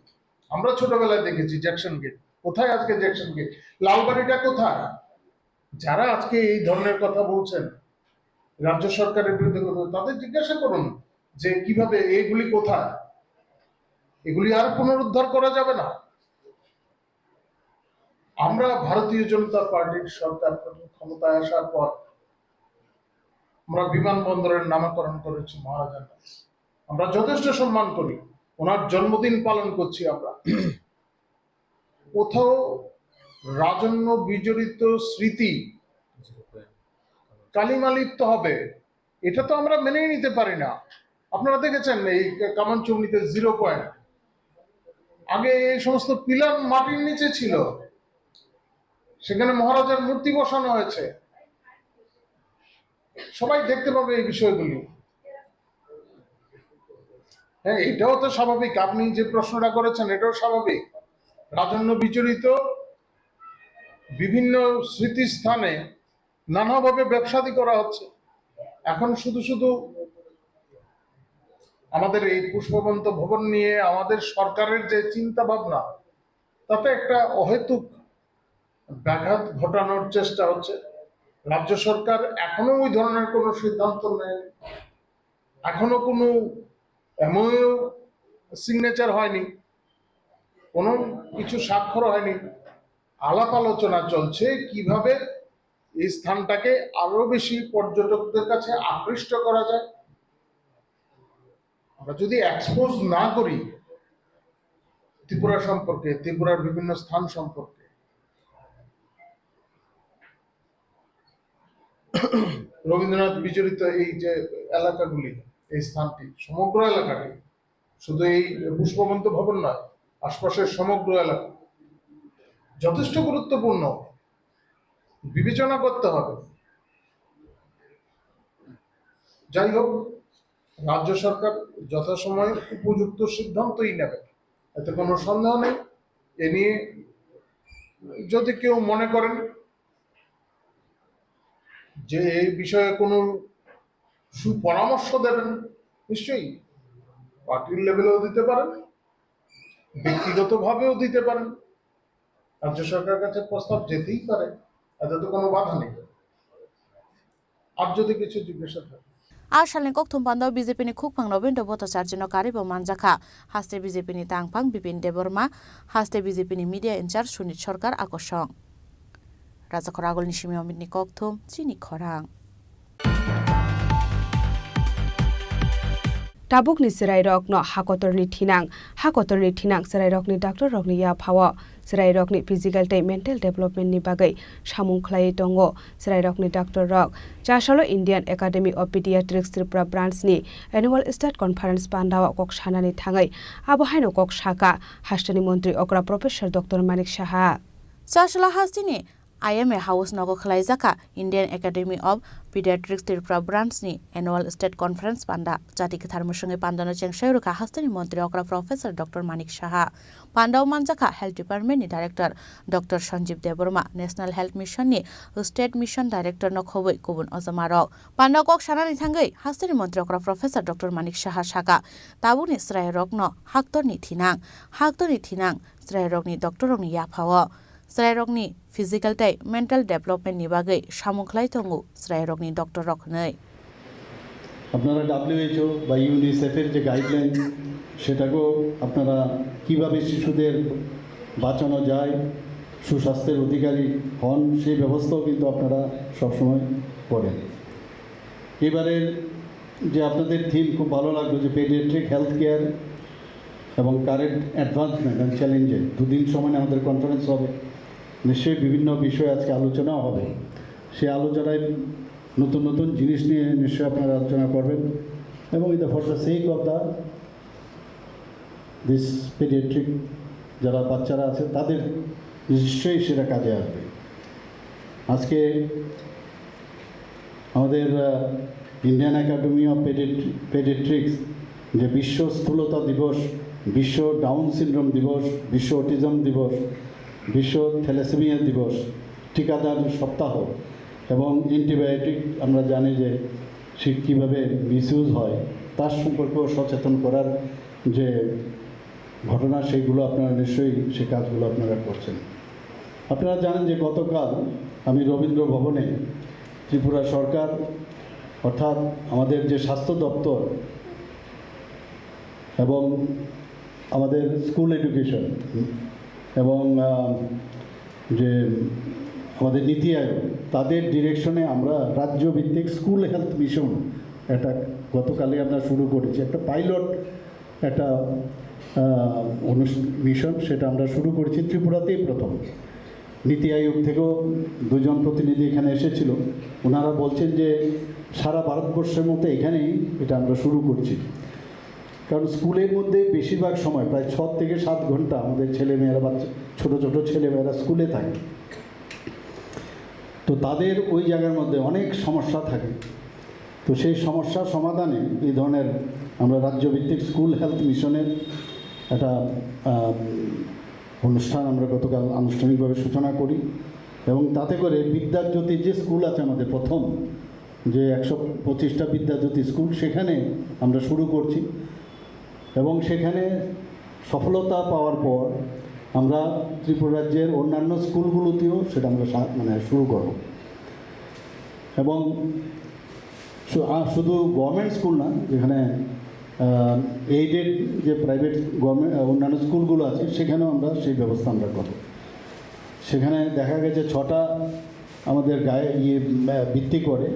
আমরা ছোটবেলায় দেখেছি জ্যাকসন গেট। কোথায় আজকে জ্যাকসন গেট? লালবাড়িটা কোথায়? যারা আজকে এই ধরনের কথা বলছেন, রাজ্য সরকারের বিরুদ্ধে কথা বলছেন, তাদের জিজ্ঞাসা করুন যে কিভাবে এইগুলি কোথায়, এগুলি আর পুনরুদ্ধার করা যাবে না। আমরা ভারতীয় জনতা পার্টির সরকার প্রথম ক্ষমতায় আসার পর আমরা বিমানবন্দরের নামকরণ করেছি মহারাজার নামে। আমরা যথেষ্ট সম্মান করি, ওনার জন্মদিন পালন করছি আমরা। কোথাও রাজন্য বিজড়িত স্মৃতি কালিমালিপ্ত হবে, এটা তো আমরা মেনেই নিতে পারি না। আপনারা দেখেছেন এই কামানচুমনিতে জিরো পয়েন্ট, আগে এই সমস্ত পিলার মাটির নিচে ছিল, সেখানে মহারাজার মূর্তি বসানো হয়েছে। সবাই দেখতে পাবে এই বিষয়গুলি। হ্যাঁ, এটাও তো স্বাভাবিক, আপনি যে প্রশ্নটা করেছেন এটাও স্বাভাবিক। রাজন্য বিচরিত বিভিন্ন স্মৃতিস্থানে নানাভাবে ব্যবসাদি করা হচ্ছে। এখন শুধু শুধু আমাদের এই পুষ্পবন্ত ভবন নিয়ে আমাদের সরকারের যে চিন্তা ভাবনা, তাতে একটা অহেতুক ব্যাঘাত ঘটানোর চেষ্টা হচ্ছে। রাজ্য সরকার এখনো ওই ধরনের কোনো সিদ্ধান্ত নেয়নি, এখনো কোনো এমওইউ সিগনেচার হয়নি, কোনো কিছু স্বাক্ষর হয়নি। আলাপ আলোচনা চলছে কিভাবে এই স্থানটাকে আরো বেশি পর্যটকদের কাছে আকৃষ্ট করা যায়। আমরা যদি এক্সপোজ না করি ত্রিপুরা সম্পর্কে, ত্রিপুরার বিভিন্ন স্থান সম্পর্কে, রবীন্দ্রনাথ বিজড়িত এই যে এলাকাগুলি, এই স্থানটি, সমগ্র এলাকাটি, শুধু এই পুষ্পবন্ত ভবন নয়, আশপাশের সমগ্র এলাকা যথেষ্ট গুরুত্বপূর্ণ, বিবেচনা করতে হবে। যাই হোক, রাজ্য সরকার যথাসময়ে উপযুক্ত সিদ্ধান্তই নেবে, এতে কোনো সন্দেহ নেই। এ নিয়ে যদি কেউ মনে করেন যে এই বিষয়ে কোনো সুপরামর্শ দেবেন, নিশ্চয়ই পার্টির লেভেলেও দিতে পারেন, ব্যক্তিগতভাবেও দিতে পারেন। রাজ্য সরকারের কাছে প্রস্তাব যেতেই পারে, এতে তো কোনো বাধা নেই। আর যদি কিছু জিজ্ঞাসা থাকে। A salni kokthum panda o B J P ni khukphang Robindra Bhattacharjee no karwi bo manjakha. Haste B J P ni tangphang Bipin Debbarma, haste B J P ni media in charge Sunit Sarkar a kosong. Rajakhor Agulni simi Omitni kokthum, chini khorang. Tabukni chwrairokno hakotorni thinang, hakotorni thinang chwrairokni doctorrokni yaphao. Chwrairokni physical tei mental developmentni bagwi samung khlaiwi tongo chwrairokni doctorrok. Chasalo Indian Academy of Pediatrics Tripura Branchni Annual State Conference pandao kok sanani thangwi abo haino kok sakha hasteni montri okra Professor Doctor Manik Saha. Chasalo hasteni I M A House nogo khwlaijakha Indian Academy of Pediatrics Tripura Branch ni Annual State Conference panda. Jati kwthar mwswngwi pandano chengsai rwkha hasteni montri okra Professor Doctor Manik Saha. Pandao manjakha Health Department ni Director Doctor Sanjeev Debbarma, National Health Mission ni State Mission Director no khobwi kubun ojamarok. Pandao kok sanani thangwi hasteni montri okra Professor Doctor Manik Saha sakha, tabukni chwrairokno haktorni thinang, haktorni thinang chwrairokni doctorrokni yaphao. Chwrairokni physical tei mental development ni bagwi samung khlai tongo chwrairokni doctor rok hwnwi. আপনারা ডাব্লিউএইচও বা ইউনিসেফের যে গাইডলাইন, সেটাকেও আপনারা কিভাবে শিশুদের বাঁচানো যায়, সুস্বাস্থ্যের অধিকারী হন, সেই ব্যবস্থাও কিন্তু আপনারা সবসময় করেন। এবারের যে আপনাদের থিম খুব ভালো লাগলো, যে পেডিয়াট্রিক হেলথ কেয়ার এবং কারেন্ট অ্যাডভান্সমেন্ট অ্যান্ড চ্যালেঞ্জে দুদিন সময় নিয়ে আমাদের কনফারেন্স হবে। নিশ্চয়ই বিভিন্ন বিষয়ে আজকে আলোচনাও হবে। সেই আলোচনায় নতুন নতুন জিনিস নিয়ে নিশ্চয়ই আপনারা আলোচনা করবেন। এবং এটা for the sake of the this pediatric যারা বাচ্চারা আছে, তাদের নিশ্চয়ই সেটা কাজে আসবে। আজকে আমাদের ইন্ডিয়ান একাডেমি অফ পেডিয়াট্রিক্স যে বিশ্ব স্থূলতা দিবস, বিশ্ব ডাউন সিনড্রোম দিবস, বিশ্ব অটিজম দিবস, বিশ্ব থ্যালাসেমিয়া দিবস, টিকাদান সপ্তাহ এবং অ্যান্টিবায়োটিক আমরা জানি যে সে কীভাবে মিসইউজ হয়, তার সম্পর্কেও সচেতন করার যে ঘটনা, সেগুলো আপনারা নিশ্চয়ই, সে কাজগুলো আপনারা করছেন। আপনারা জানেন যে গতকাল আমি রবীন্দ্র ভবনে ত্রিপুরা সরকার, অর্থাৎ আমাদের যে স্বাস্থ্য দপ্তর এবং আমাদের স্কুল এডুকেশন এবং আহ, যে আমাদের নীতি আয়োগ, তাদের ডিরেকশনে আমরা রাজ্যভিত্তিক স্কুল হেলথ মিশন, এটা গতকালই আমরা শুরু করেছি, একটা পাইলট একটা মিশন, সেটা আমরা শুরু করেছি ত্রিপুরাতেই প্রথম। নীতি আয়োগ থেকেও দুজন প্রতিনিধি এখানে এসেছিল। ওনারা বলছেন যে সারা ভারতবর্ষের মতো এখানেই এটা আমরা শুরু করছি। কারণ স্কুলের মধ্যে বেশিরভাগ সময়, প্রায় ছ থেকে সাত ঘন্টা, আমাদের ছেলেমেয়েরা, বাচ্চা, ছোট ছোট ছেলেমেয়েরা স্কুলে থাকে। তো তাদের ওই জায়গার মধ্যে অনেক সমস্যা থাকে। তো সেই সমস্যা সমাধানে এই ধরনের আমরা রাজ্যভিত্তিক স্কুল হেলথ মিশনের একটা আহ, অনুষ্ঠান আমরা গতকাল আনুষ্ঠানিকভাবে সূচনা করি। এবং তাতে করে বিদ্যাজ্যোতি যে স্কুল আছে আমাদের প্রথম, যে একশো পঁচিশটা বিদ্যাজ্যোতি স্কুল, সেখানে আমরা শুরু করছি। এবং সেখানে সফলতা পাওয়ার পর আমরা ত্রিপুরা রাজ্যের অন্যান্য স্কুলগুলোতেও সেটা আমরা সা- মানে শুরু করব। এবং শু- আ, শুধু গভর্নমেন্ট স্কুল না, যেখানে এইডেড যে প্রাইভেট গভর্নমেন্ট অন্যান্য স্কুলগুলো আছে, সেখানেও আমরা সেই ব্যবস্থা আমরা করব। সেখানে দেখা গেছে ছটা আমাদের গায়ে ইয়ে উম, ভিত্তি করে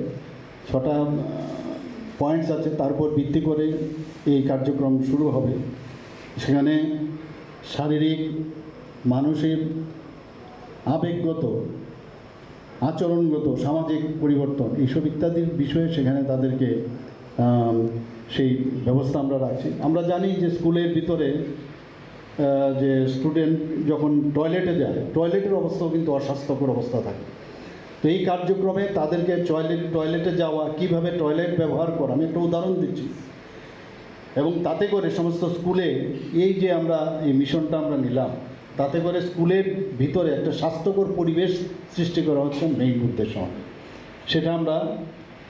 ছটা পয়েন্টস আছে, তার উপর ভিত্তি করে এই কার্যক্রম শুরু হবে। সেখানে শারীরিক, মানসিক, আবেগগত, আচরণগত, সামাজিক পরিবর্তন, এইসব ইত্যাদির বিষয়ে সেখানে তাদেরকে আম, সেই ব্যবস্থা আমরা রাখছি। আমরা জানি যে স্কুলের ভিতরে আহ, যে স্টুডেন্ট যখন টয়লেটে যায়, টয়লেটের অবস্থাও কিন্তু অস্বাস্থ্যকর অবস্থা থাকে। তো এই কার্যক্রমে তাদেরকে টয়লেট টয়লেটে যাওয়া, কিভাবে টয়লেট ব্যবহার করা, আমি একটা উদাহরণ দিচ্ছি। এবং তাতে করে সমস্ত স্কুলে এই যে আমরা এই মিশনটা আমরা নিলাম, তাতে করে স্কুলের ভিতরে একটা স্বাস্থ্যকর পরিবেশ সৃষ্টি করা হচ্ছে মেইন উদ্দেশ্য আমাদের। সেটা আমরা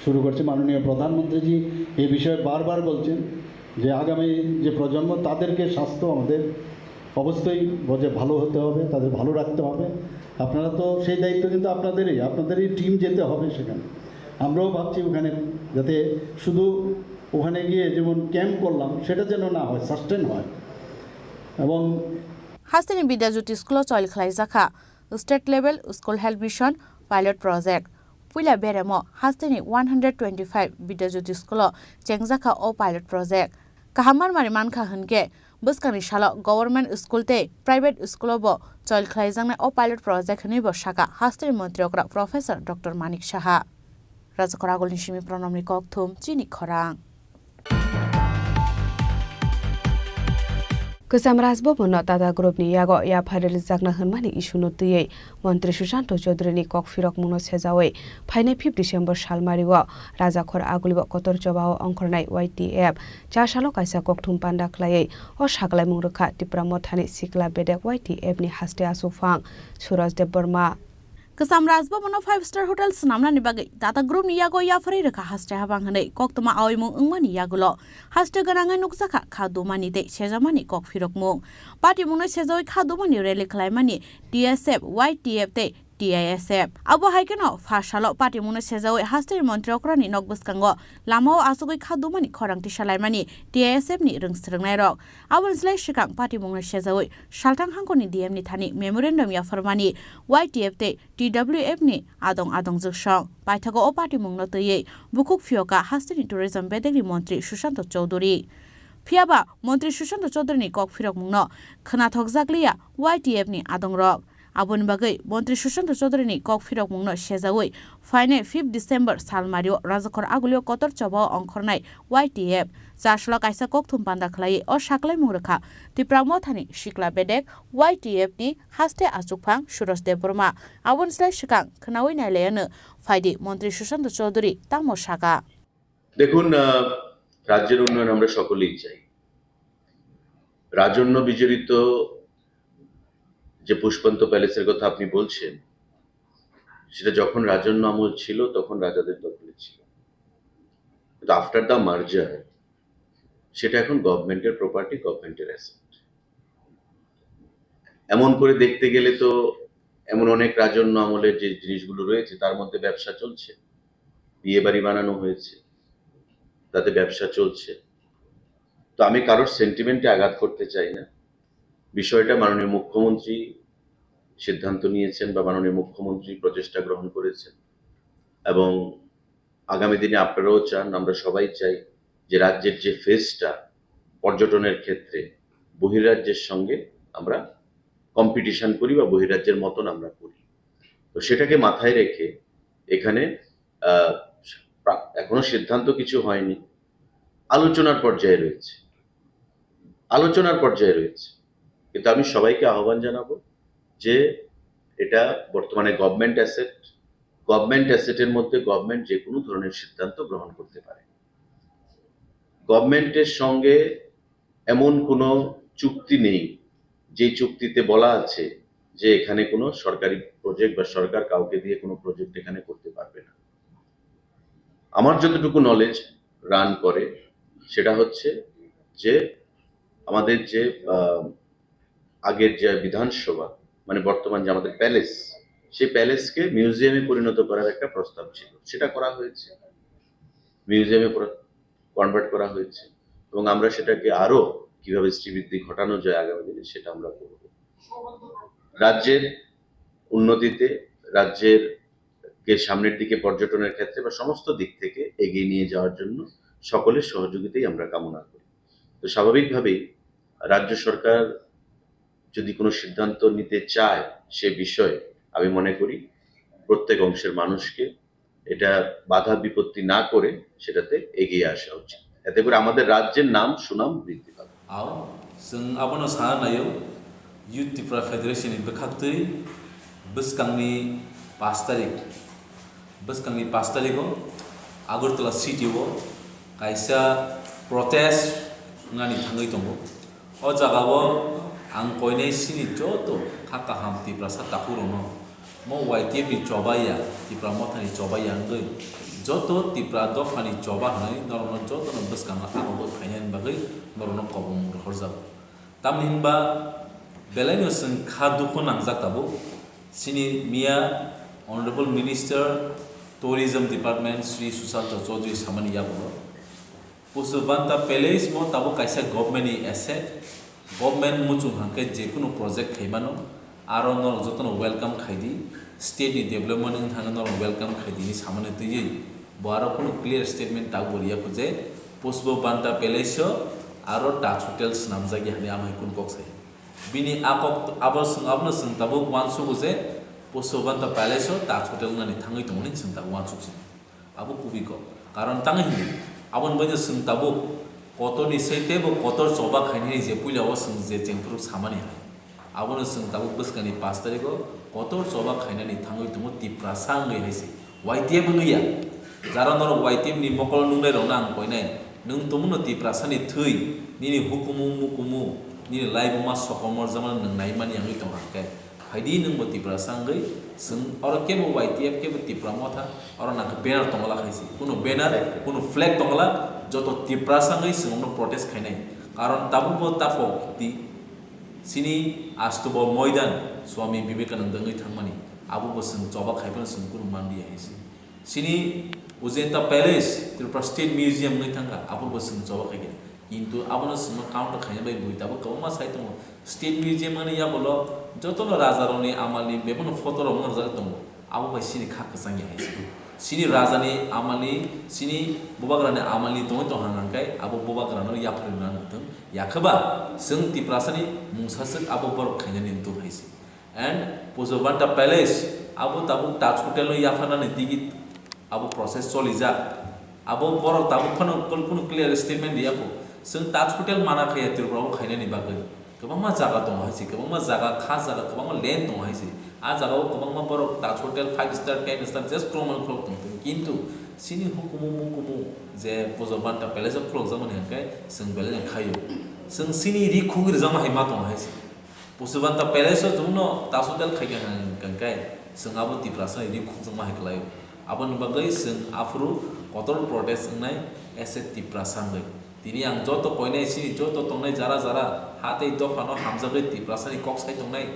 শুরু করছি। মাননীয় প্রধানমন্ত্রীজি এই বিষয়ে বারবার বলছেন যে আগামী যে প্রজন্ম, তাদেরকে স্বাস্থ্য আমাদের অবশ্যই বজায় ভালো হতে হবে, তাদের ভালো রাখতে হবে। আপনারা তো সেই দায়িত্ব কিন্তু আপনাদেরই, আপনাদেরই টিম যেতে হবে সেখানে। আমরাও ভাবছি ওখানে যাতে শুধু ওখানে গিয়ে যেমন ক্যাম্প করলাম, সেটা যেন না হয়, সাস্টেন হয়। এবং Hasteni Bidya Jyoti School o choil khlai jakha State Level School Health Mission Pilot Project. Puila beremo hasteni one hundred twenty five Bidya Jyoti School o chengjakha o pilot project. Kaham marmari mankha hwnkhe, bwskangni salo government school tei private school o bo choil khlaijaknai o pilot project hwnwi bo sakha hasteni montri okra Professor Doctor Manik Saha. Rajakhor Agulni simi Pranamni kokthum chini khorang. Kwcham Rajbhavan no Tata Group ni yago yaphari rwjakna hwnmani issue no twiwi Montri Sushanta Chowdhury ni kok phirokmung no sejawi phainai fifth December salmari o Rajakhor Agulibo kotor choba o ongkhornai Y T F cha salo kaisa kokthum panda khlaiwi o sakhlaimung rwkha Tipra Mothani sikla bedek Y T F ni haste aswkphang Suraj Debbarma. Kwcham Rajbhavan no five star hotel swnamnani bagwi Tata Group ni yago yapharwi rwkha haste habang hwnwi koktwma awimung wngmani yagulo haste gwnangwi nukjakha kha dumani tei sejamani kok phirokmung. Patimungno sejawi kha dumani rally khlaimani T S F, Y T F tei T I S F. Abo hai kheno pha salo patimungno sejaui hasteni montri okrani nok bwskango lamao achugwi kha dumani khorang tisa laimani T I S F ni rwng swrwngnairok. Aboni slai swkang patimungno sejaui salthang hangkoni D M ni thani memorandum yapharmani Y T F tei T W F ni adong adong jwksong. Paithago o patimungno twiwi bukhuk phiyoka hasteni tourism bedekni montri Sushanta Chowdhury. Phiyaba montri Sushanta Chowdhuryni kok phirokmungno khwnathokjakliya Y T F ni adongrok. Aboni bagwi montri Sushanta Chowdhuryni kok phirokmungno sejaui phainai fifth December salmario Rajakhor Agulio kotor chobao ongkhornai Y T F. Chasalo kaisa kokthum panda khlaiwi o saklaimung rwkha Tipra Mothani sikla bedek Y T F ni haste achukphang Suraj Debbarma. Aboni slai swkang khwnaui nailaiano phaidi montri Sushanta Chowdhury tamo saka. দেখুন, আহ, রাজ্যের উন্নয়ন আমরা সকলেই চাই। রাজন্য বিজড়িত যে পুষ্পান্ত প্যালেসের কথা আপনি বলছেন, সেটা যখন রাজন্য আমল ছিল, তখন রাজাদের দখলে ছিল। কিন্তু আফটার দ্য মার্জার সেটা এখন গভর্নমেন্টের প্রপার্টি, গভর্নমেন্টের অ্যাসেট। এমন করে দেখতে গেলে তো এমন অনেক রাজন্য আমলের যে জিনিসগুলো রয়েছে, তার মধ্যে ব্যবসা চলছে, বিয়ে বাড়ি বানানো হয়েছে, তাতে ব্যবসা চলছে। তো আমি কারোর সেন্টিমেন্টে আঘাত করতে চাই না। বিষয়টা মাননীয় মুখ্যমন্ত্রী সিদ্ধান্ত নিয়েছেন বা মাননীয় মুখ্যমন্ত্রী প্রচেষ্টা গ্রহণ করেছেন, এবং আগামী দিনে আপনারাও চান, আমরা সবাই চাই যে রাজ্যের যে ফেসটা পর্যটনের ক্ষেত্রে বহিরাজ্যের সঙ্গে আমরা কম্পিটিশন করি বা বহিরাজ্যের মতন আমরা করি। তো সেটাকে মাথায় রেখে এখানে, আহ, প্রা-, এখনো সিদ্ধান্ত কিছু হয়নি, আলোচনার পর্যায়ে রয়েছে, আলোচনার পর্যায়ে রয়েছে। কিন্তু আমি সবাইকে আহ্বান জানাবো যে এটা বর্তমানে গভর্নমেন্ট অ্যাসেট, গভর্নমেন্ট অ্যাসেটের মধ্যে গভর্নমেন্ট যে কোনো ধরনের সিদ্ধান্ত গ্রহণ করতে পারে। গভর্নমেন্টের সঙ্গে এমন কোনো চুক্তি নেই যে চুক্তিতে বলা আছে যে এখানে কোনো সরকারি প্রজেক্ট বা সরকার কাউকে দিয়ে কোনো প্রজেক্ট এখানে করতে পারবে না। আমার যতটুকু নলেজ রান করে সেটা হচ্ছে যে আমাদের যে, আহ, আগের যে বিধানসভা, মানে বর্তমান যে আমাদের প্যালেস, সেই প্যালেসকে মিউজিয়ামে পরিণত করার একটা প্রস্তাব ছিল, সেটা করা হয়েছে, মিউজিয়ামে কনভার্ট করা হয়েছে, এবং আমরা সেটাকে আরো কিভাবে শ্রীবৃদ্ধি ঘটানো যায় আগামী দিনে, সেটা আমরা করব। রাজ্যের উন্নতিতে, রাজ্যের কে সামনের দিকে পর্যটনের ক্ষেত্রে বা সমস্ত দিক থেকে এগিয়ে নিয়ে যাওয়ার জন্য সকলের সহযোগিতাই আমরা কামনা করি। তো স্বাভাবিকভাবেই রাজ্য সরকার যদি কোনো সিদ্ধান্ত নিতে চায় সে বিষয়ে, আমি মনে করি প্রত্যেক অংশের মানুষকে এটা বাধা বিপত্তি না করে সেটাতে এগিয়ে আসা উচিত। এতে করে আমাদের রাজ্যের নাম সুনাম বৃদ্ধি পাবে। Ao, chwng abono sana naio, Youth Tipra Federation ni bwkhaktwi bwskangni pash tarik, bwskangni pash tarik o Agartala city o kaisa protest wngnani thangwi tongo. O jagao ang koinai chini joto kha kaham Tiprasa takhurokno, mo Y T F ni choba ya, Tipra Mothani choba ya wngwi joto Tipra dophani choba hwnwi norokno jotono bwskango agogwi phainani bagwi norokno kobong rohorjago. Tamni hwnba belaino chwng kha dukhu nangjak tabuk. Chini miya Honorable Minister Tourism Department Shri Sushanta Chaudhury samani yagulo Pushpabanta Palace mo tabuk kaisa government ni asset, government muchung hwnkhe jekunu project khaimano, aro norok jotono welcome khaidi, state ni development wngthangkhe norok welcome khaidi hinwi samani twiwi bo aro kunu clear statement tabukbo riyakho je Pushpabanta Palace o aro Taj Hotel swnamjakya hinwi amhai kunu kok sai. Bini a kok abo chwng abono chwng tabuk uansugo je Pushpabanta Palace o Taj Hotel wngnani thangwi tongmani chwng tabuk uansuk si. Abo kubui kok. Karon tangwi hwnwi, aboni bagwi chwng tabuk kotorni se teibo kotor choba khainani je puila o chwng je chengphuru samani hai. Abono chwng tabuk bwskangni pash tarikh o kotor choba khainani thangwi tongo Tiprasa wngwi hai se. Y T F wngwi ya. Jara norok Y T F ni mokolo nuknai rokno ang koinai. Nwng tongmano Tiprasa ni thwi, nini hukumu mukumu, nini laibuma sokomor jama nwng naimani wngwi tong kha khe. Phaidi nwngbo Tiprasa wngwi, chwng oro kebo Y T F kebo Tipra Motha, oro nangkhe banner tongla khaisi. Kuno banner, kuno flag tongla, joto Tiprasa wngwi chwngno protest khainai. Karon tabukbo tapok di, chini astobo moidan Swami Vivekananda wngwi thangmani. Abo bo chwng choba khai phano chwng kunu manliya hai se. Chini Ujanta Palace, Tripura State Museum wngwi thangkha, abo bo chwng choba khai kha. Kintu abono chwngno counter khaina bai bui tabuk kwbangma sai tongo. State Museum ani yagulo jotono rajarokni amalni bebakno photo rok manjak tongo. Abo bai chini kha kwchangya hai se. Chini rajani amalni, chini bubagrani amalni tongwi tong hang hang khe abo bubagrano yapharwi rwna nang thung. Yakhe ba chwng Tiprasani mungsaswk abo borok khainani wng thung hai se. And Pujabanta Palace, abo tabuk Taj Hotel no yapharnani tigi abo process cholijak. Abo borok tabuk phano kul-, kunu clear statement riya kho. Chwng Taj Hotel mana khaya Tripura o khainani bagwi. Kwbangma jaga tongo hai se, kwbangma jaga, kha jaga, kwbangma land tongo hai se. A jaga o kwbangma borok Taj Hotel five star, ten star just promote khulok tong thung. Kintu chini hukumu mukumu je Pujabanta Palace o khulokjakmani hwnkhe chwng belai no khaio. Chwng chini ri khugwi rwjakma hai ma tongo hai se. Pujabanta Palace o chwngno Taj Hotel khai kha hwnkha khe chwng abo Tiprasa ni ri khukjakma hai kwlaio. Aboni bagwi chwng aphuru kotor protest wngnai as a Tiprasa wngwi. Tini ang joto koinai chini joto tongnai jara jara ha tei dophano hamjagwi Tiprasa ni kok sai tongnai.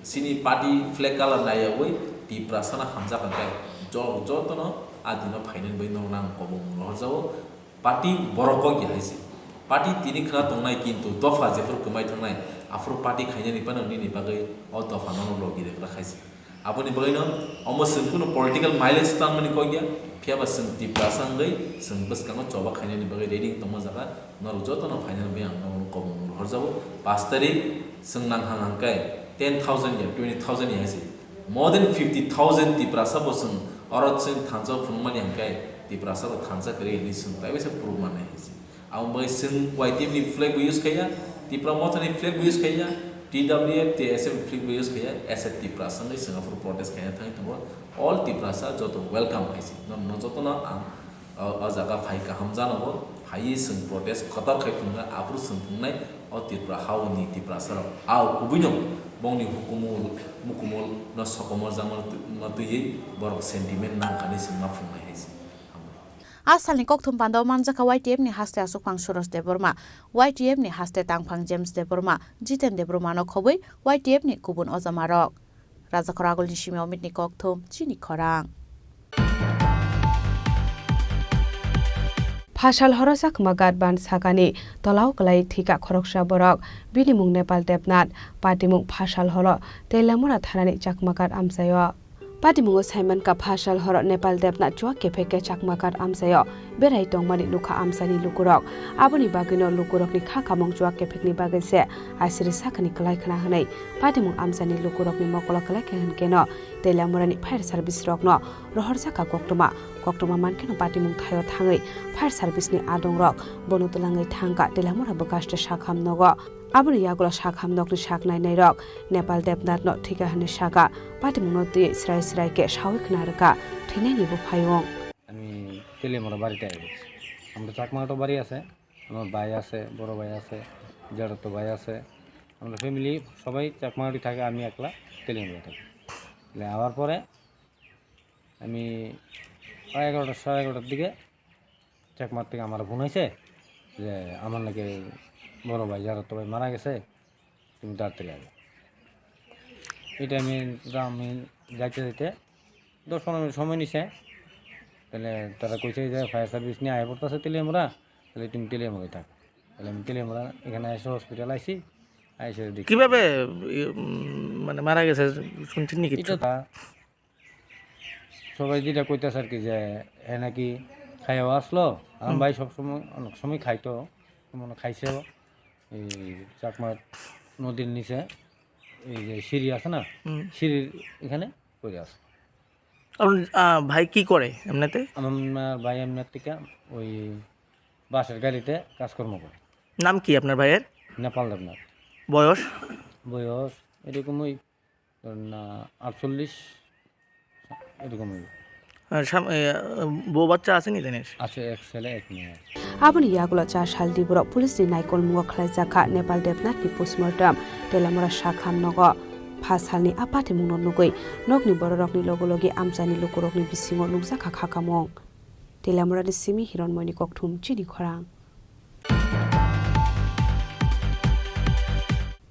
Chini party flag colour naiyawi Tiprasa no hamjak hwnkhe jo-, jotono a dino phainani bagwi norokno ang kobong rohorjago. Party borok kok ya hai se. Party tini khna tongnai kintu dopha jephru kwmai thangnai aphuru party khainani phano nini bagwi o dopha nono logi rwkra khai se. Aboni bagwino omo chwng kunu political mileage tanmani kok ya, phiya ba chwng Tiprasa wngwi chwng bwskango choba khainani bagwi ready wng tongma jaga norok jotono phainani bagwi ang norokno kobong rohorjago. Pash tarik chwng nang hang hang khe ten thousand ya twenty thousand ya hai se. More than fifty thousand Tiprasa bo chwng oro chwng thansa phunukmani hwnkhe Tiprasa rok thansa kwrwi hinwi chwng taibo se proof mannai hai se. Aboni bagwi chwng Y T F ni flag bo use khaiya, Tipra Motha ni flag bo use khaiya, T W F, T S F ni flag bo use khaiya, as a Tiprasa wngwi chwng aphuru protest khaina thangwi tongo. All Tiprasa joto welcome hai se. No, no jotono ang o, o jaga phai kaham janogo, phaiwi chwng protest kotor khai phunukha, aphuru chwng phunuknai o Tripura haoni Tiprasa rok. Au kubuino bongni hukumu mukumu no sokomorjakma twi-, ma twiwi borok sentiment nangkha hinwi chwng ma phunuknai hai se. Hambai. A salni kokthum pandao manjakha Y T F ni haste aswkphang Suros Debbarma, Y T F ni haste tangphang James Debbarma, Jiten Debbarma no khobwi Y T F ni kubun ojamarok. Rajakhor agulni simi Omitni kokthum, chini khorang. Phasal horo Chakma Ghat ban sakani tolao kwlai thika khoroksa borok. Bini mung Nepal Debnath, patimung Phasal horo Teliamura thanani Chakma Ghat amchaio. Patimungo saimankha, Phasal horo Nepal Debnath chuak kephek khe Chakma Ghat amchaio berai tongmani nukha amchaini lukurok. Aboni bagwino lukurokni kha kamung chuak kephekni bagwi se asiri sakani kwlai khna hwnwi patimung amchaini lukurokni mokolo kwlai khe hwnkeno Teliamurani fire service rokno rohorjakha koktwma. Koktwma mankheno patimung thaio thangwi fire service ni adongrok bono twlangwi thangkha Teliamura bwkhaste sakham nogo. Aboni yagulo sakham nokni sak nainairok Nepal Debnathno thwikha hwnwi sakha, patimungno twiwi srai srai khe sawi khna rwkha thwinaini buphayung. আমি তেলিয়ামুড়া বাড়িতে আই গেছি। আমরা চাকমা তো বাড়ি আছে, আমার ভাই আছে, বড় ভাই আছে, জেঠাতো ভাই আছে। আমরা ফ্যামিলি সবাই চাকমাহাটি থাকে, আমি একলা তেলিয়ামুড়া থাকি। তাহলে আওয়ার পরে আমি প্রায় এগারোটা, সাড়ে এগারোটার দিকে চাকমার থেকে আমার ফোন হয়েছে যে আমার নাকি বড় ভাই, জেঠাতো ভাই মারা গেছে, তুমি তাড়াতাড়ি আয়। এটা আমি, আমি যাইতে যাইতে দশ পনেরো মিনিট সময় নিছে। তাহলে তারা কইছে যে ফায়ার সার্ভিস নিয়ে আয় পড়তেছে তেলিয়ামুড়া, তাহলে তুমি তেলিয়ামুড়ায় থাক। তাহলে আমি তেলিয়ামুড়া এখানে এসে হসপিটাল আইছি, আইসে দেখি। কিভাবে, ই, উম, মানে মারা গেছে শুনছেন নি কিছু? এটা তা সবাই যেটা কইতাছে আর কি যে এ নাকি খাইয়াও আসলো। আমার হুম। ভাই সবসময়, অনেক সময় খাইতো, মানে খাইছেও। এই চাকমা নদীর নিচে এই যে সিঁড়ি আছে না, হুম। সিঁড়ির এখানে পড়ে আছে। আপনার, আহ, ভাই কি করে এমনিতে? আমার ভাই এমনি থেকে ওই বাসের গাড়িতে কাজকর্ম করে। নাম কি আপনার ভাইয়ের? নেপাল দেবনাথ। বয়স? বয়স এরকম ওই ধরেন না, আটচল্লিশ এরকম হইব। আর সাম-, এ, বউ বাচ্চা আছে নি তাদের? আছে, এক ছেলে, এক মেয়ে আছে। Aboni yagulo cha sal di borok police ni naikolmungo khlaijakha Nepal Debnath ni postmortem Teliamura sakham nogo. Pha salni a patimungno nugwi nokni bororokni logo logi amchaini lukurokni bisingo nukjakha kha kamung. Teliamura ni simi Hironmoyni kokthum chini khorang.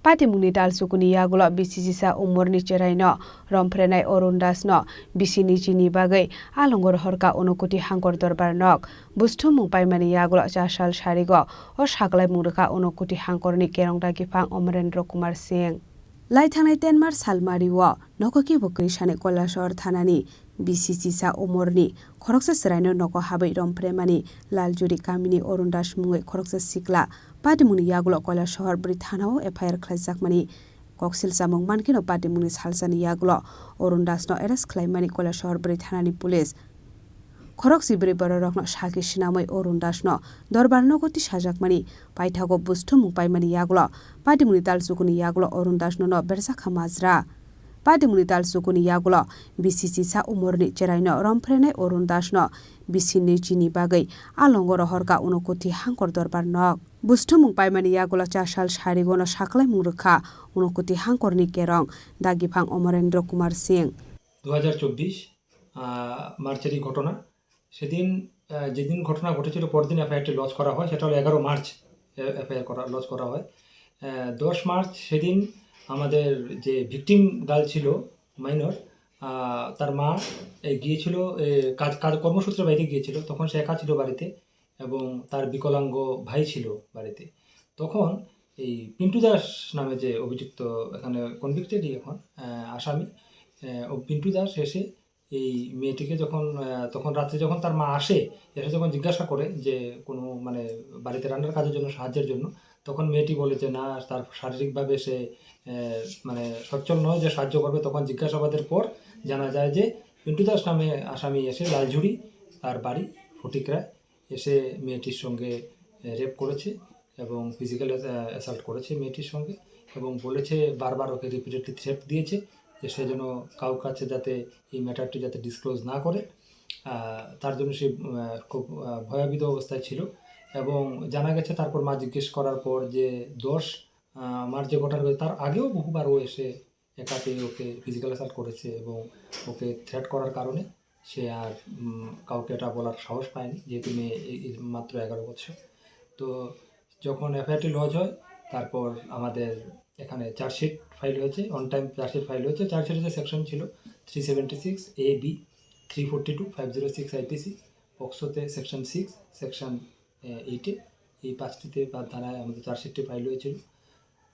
Patimungni talsukuni yagulo bisi sisa umorni cheraino romphrenai Arun Dasno bisi nijini bagwi alongo rohorkha Unokoti Hangkor Dorbar nok. Busthumung paimani yagulo chasal sarigo o saklaimung rwkha Unokoti Hangkorni kerong dagiphang Amarendra Kumar Singh. Laithangnai ten March salmario nogo kebo Krisani Kailasahar thanani bisi sisa umorni khoroksa chwraino nogo habwi romphrenmani Laljuri kamini Arun Das mungwi khoroksa sikla patimungni yagulo Kailasahar bwrwi thanao F I R khlaijakmani koksil chamung mankhe no patimungni salsani yagulo Arun Dasno arrest khlaimani Kailasahar bwrwi thanani police. Khoroksa bwrwi bororokno sakhi swnamwi Arun Dasno dorbar nogo tisajakmani paithago busthumung paimani yagulo patimungni talsukuni yagulo Arun Dasno no berjakha majra. Patimungni talsukuni yagulo bisi sisa umorni cheraino romphrenai Arun Dasno bisi nijini bagwi alongo rohorkha Unokoti Hangkor Dorbar nok. Busthumung paimani yagulo chasal sarigono saklaimung rwkha Unokoti Hangkorni kerong dagiphang Amarendra Kumar Singh. দু হাজার চব্বিশ, আহ, মার্চের এই ঘটনা। সেদিন, আহ, যেদিন ঘটনা ঘটেছিল, পরদিন এফআইআরটি লজ করা হয়, সেটা হলো এগারো মার্চ এ-, এফআইআর করা, লজ করা হয়। আহ, দশ মার্চ সেদিন আমাদের যে ভিকটিম গার্ল ছিল, মাইনর, আহ, তার মা, এ, গিয়েছিল, এ, কাজ, কাজ কর্মসূত্রে বাইরে গিয়েছিল, তখন সে একা ছিল বাড়িতে এবং তার বিকলাঙ্গ ভাই ছিল বাড়িতে। তখন এই পিন্টু দাস নামে যে অভিযুক্ত, এখানে কনভিক্টেডই এখন, আহ, আসামি, আহ, ও পিন্টু দাস এসে এই মেয়েটিকে যখন, আহ, তখন রাত্রে যখন তার মা আসে, এসে যখন জিজ্ঞাসা করে যে কোনো, মানে, বাড়িতে রান্নার কাজের জন্য, সাহায্যের জন্য, তখন মেয়েটি বলে যে না, তার শারীরিকভাবে সে, আহ, মানে, সচ্ছল নয় যে সাহায্য করবে। তখন জিজ্ঞাসাবাদের পর জানা যায় যে পিন্টু দাস নামে আসামি এসে লালঝুড়ি, তার বাড়ি ফটিকরায়, এসে মেয়েটির সঙ্গে, আহ, রেপ করেছে এবং ফিজিক্যাল অ্যাস-, আহ, অ্যাসাল্ট করেছে মেয়েটির সঙ্গে এবং বলেছে, বারবার ওকে রিপিটেডলি থ্রেট দিয়েছে যে সে যেন কারোর কাছে যাতে এই ম্যাটারটি যাতে ডিসক্লোজ না করে। আহ, তার জন্য সে, আহ, খুব, আহ, ভয়াবিত অবস্থায় ছিল এবং জানা গেছে তারপর মা জিজ্ঞেস করার পর যে দশ, আহ, মার্চ যে ঘটনা ঘটেছে তার আগেও বহুবার ও এসে একা পেয়ে ওকে ফিজিক্যাল অ্যাসাল্ট করেছে এবং ওকে থ্রেট করার কারণে সে আর, উম, কাউকে এটা বলার সাহস পায়নি, যেহেতু মেয়ে এই, এই মাত্র এগারো বছর। তো যখন এফআইআরটি লজ হয়, তারপর আমাদের এখানে চার্জশিট ফাইল হয়েছে, অন টাইম চার্জশিট ফাইল হয়েছে। চার্জশিটে যে সেকশন ছিল three seventy six A B, three forty two, five zero six IPC, পক্সোতে সেকশন সিক্স, সেকশন এইটে, এই পাঁচটিতে বা ধারায় আমাদের চার্জশিটটি ফাইল হয়েছিল।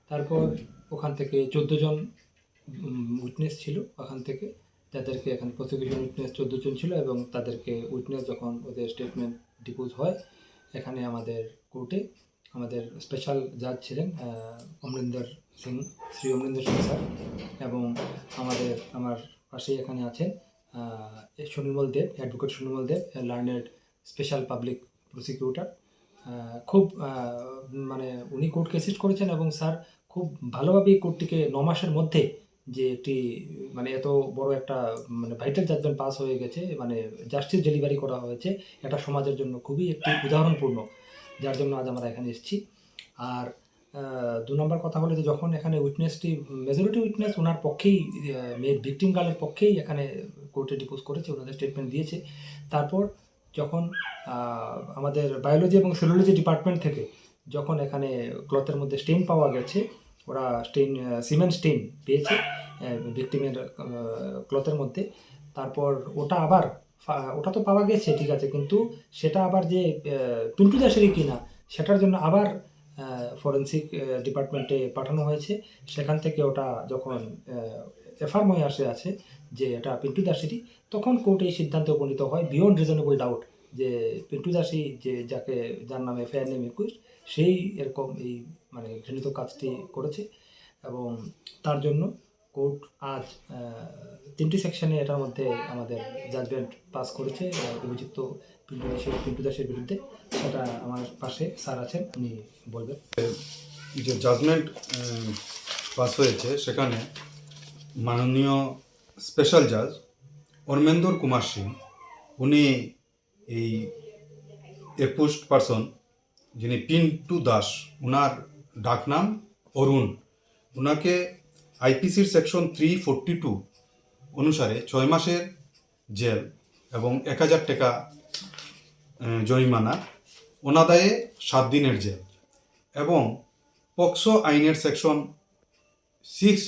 তারপর ওখান থেকে চোদ্দো জন, উম, উইটনেস ছিল ওখান থেকে, যাদেরকে এখানে প্রসিকিউশন উইটনেস চোদ্দো জন ছিল এবং তাদেরকে উইটনেস যখন ওদের স্টেটমেন্ট ডিপোজ হয়, এখানে আমাদের কোর্টে আমাদের স্পেশাল জাজ ছিলেন, আহ, অমরিন্দর সিং, শ্রী অমরিন্দর সিং স্যার, এবং আমাদের, আমার পাশেই এখানে আছেন, আহ, সুনির্মল দেব, অ্যাডভোকেট সুনির্মল দেব, লার্নেড স্পেশাল পাবলিক প্রসিকিউটর। আহ, খুব, আহ, মানে, উনি কোর্টকে অ্যাসিস্ট করেছেন এবং স্যার খুব ভালোভাবে এই কোর্টটিকে ন মাসের মধ্যে যে একটি, মানে, এত বড় একটা, মানে, ভাইটাল জাজমেন্ট পাস হয়ে গেছে, মানে, জাস্টিস ডেলিভারি করা হয়েছে, এটা সমাজের জন্য খুবই একটি উদাহরণপূর্ণ, যার জন্য আজ আমরা এখানে এসেছি। আর, আহ, দু নম্বর কথা হলো যে যখন এখানে উইটনেসটি, মেজরিটি উইটনেস ওনার পক্ষেই, আহ, মেয়ের ভিকটিম গার্লের পক্ষেই এখানে কোর্টে ডিপোজ করেছে, ওনাদের স্টেটমেন্ট দিয়েছে। তারপর যখন, আহ, আমাদের বায়োলজি এবং সেলুলজি ডিপার্টমেন্ট থেকে যখন এখানে ক্লথের মধ্যে স্টেইন পাওয়া গেছে, ওরা স্টেইন, আহ, সিমেন্ট স্টেইন পেয়েছে, আহ, ভিকটিমের, আহ, ক্লথের মধ্যে। তারপর ওটা আবার ফা-, ওটা তো পাওয়া গেছে, ঠিক আছে, কিন্তু সেটা আবার যে, আহ, পিন্টু দাসেরই কিনা, সেটার জন্য আবার, আহ, ফরেন্সিক, আহ, ডিপার্টমেন্টে পাঠানো হয়েছে। সেখান থেকে ওটা যখন, আহ, এফআরএম হয়ে আসে আছে যে এটা পিন্টু দাসেরই, তখন কোর্ট এই সিদ্ধান্তে উপনীত হয় বিয়ন্ড রিজনেবল ডাউট যে পিন্টু দাসই যে, যাকে, যার নামে এফআইআর নেম একুশ, সেই এরকম এই, মানে, ঘৃণিত কাজটি করেছে এবং তার জন্য কোর্ট আজ, আহ, তিনটি সেকশনে এটার মধ্যে আমাদের জাজমেন্ট পাস করেছে, আহ, অভিযুক্ত পিন্টু দাসের, পিন্টু দাসের বিরুদ্ধে। সেটা আমার পাশে স্যার আছেন, উনি বলবেন। যে জাজমেন্ট, উম, পাস হয়েছে, সেখানে মাননীয় স্পেশাল জাজ অরমেন্দর কুমার সিং, উনি এই অ্যাকিউজড পারসন, যিনি পিন্টু দাস, ওনার ডাকনাম অরুণ, ওনাকে আইপিসির সেকশন থ্রি ফোরটি টু অনুসারে ছয় মাসের জেল এবং এক হাজার টাকা, আহ, জরিমানা, অনাদায়ে সাত দিনের জেল এবং পক্সো আইনের সেকশন সিক্স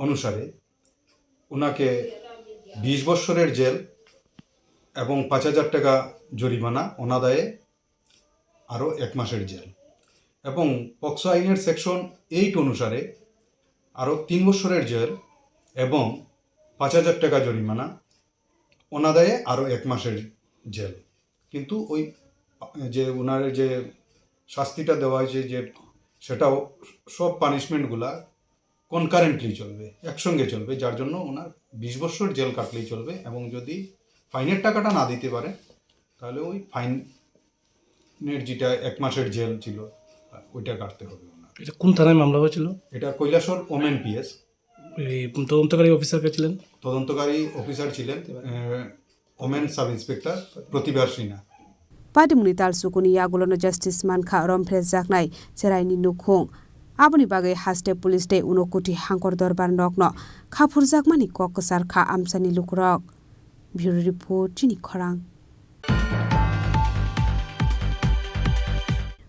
অনুসারে ওনাকে বিশ বৎসরের জেল এবং পাঁচ হাজার টাকা জরিমানা, অনাদায়ে আরও এক মাসের জেল, এবং পক্সো আইনের সেকশন এইট অনুসারে আরও তিন বছরের জেল এবং পাঁচ হাজার টাকা জরিমানা, অনাদায়ে আরও এক মাসের জেল। কিন্তু ওই যে ওনার যে শাস্তিটা দেওয়া হয়েছে, যে সেটাও সব পানিশমেন্টগুলা কনকারেন্টলি চলবে, একসঙ্গে চলবে, যার জন্য ওনার বিশ বছর জেল কাটলেই চলবে। এবং যদি ফাইনের টাকাটা না দিতে পারে, তাহলে ওই ফাইনের যেটা এক মাসের জেল ছিল, ওইটা কাটতে হবে ওনার। এটা কোন থানায় মামলা হয়েছিল? এটা কৈলাসহর ওমেন পিএস। এই তদন্তকারী অফিসার কে ছিলেন? তদন্তকারী অফিসার ছিলেন, আহ, women sub inspector Pratibha Sinha. Padimuni talsukuni yagulono justice mankha romphrejaknai cheraini nukhung. Aboni bagwi haste police tei Unokoti hangkor dorbar nokno khaphurjakmani kok kwcharkha amchaini lukurok. Bureau report, Chini Khorang.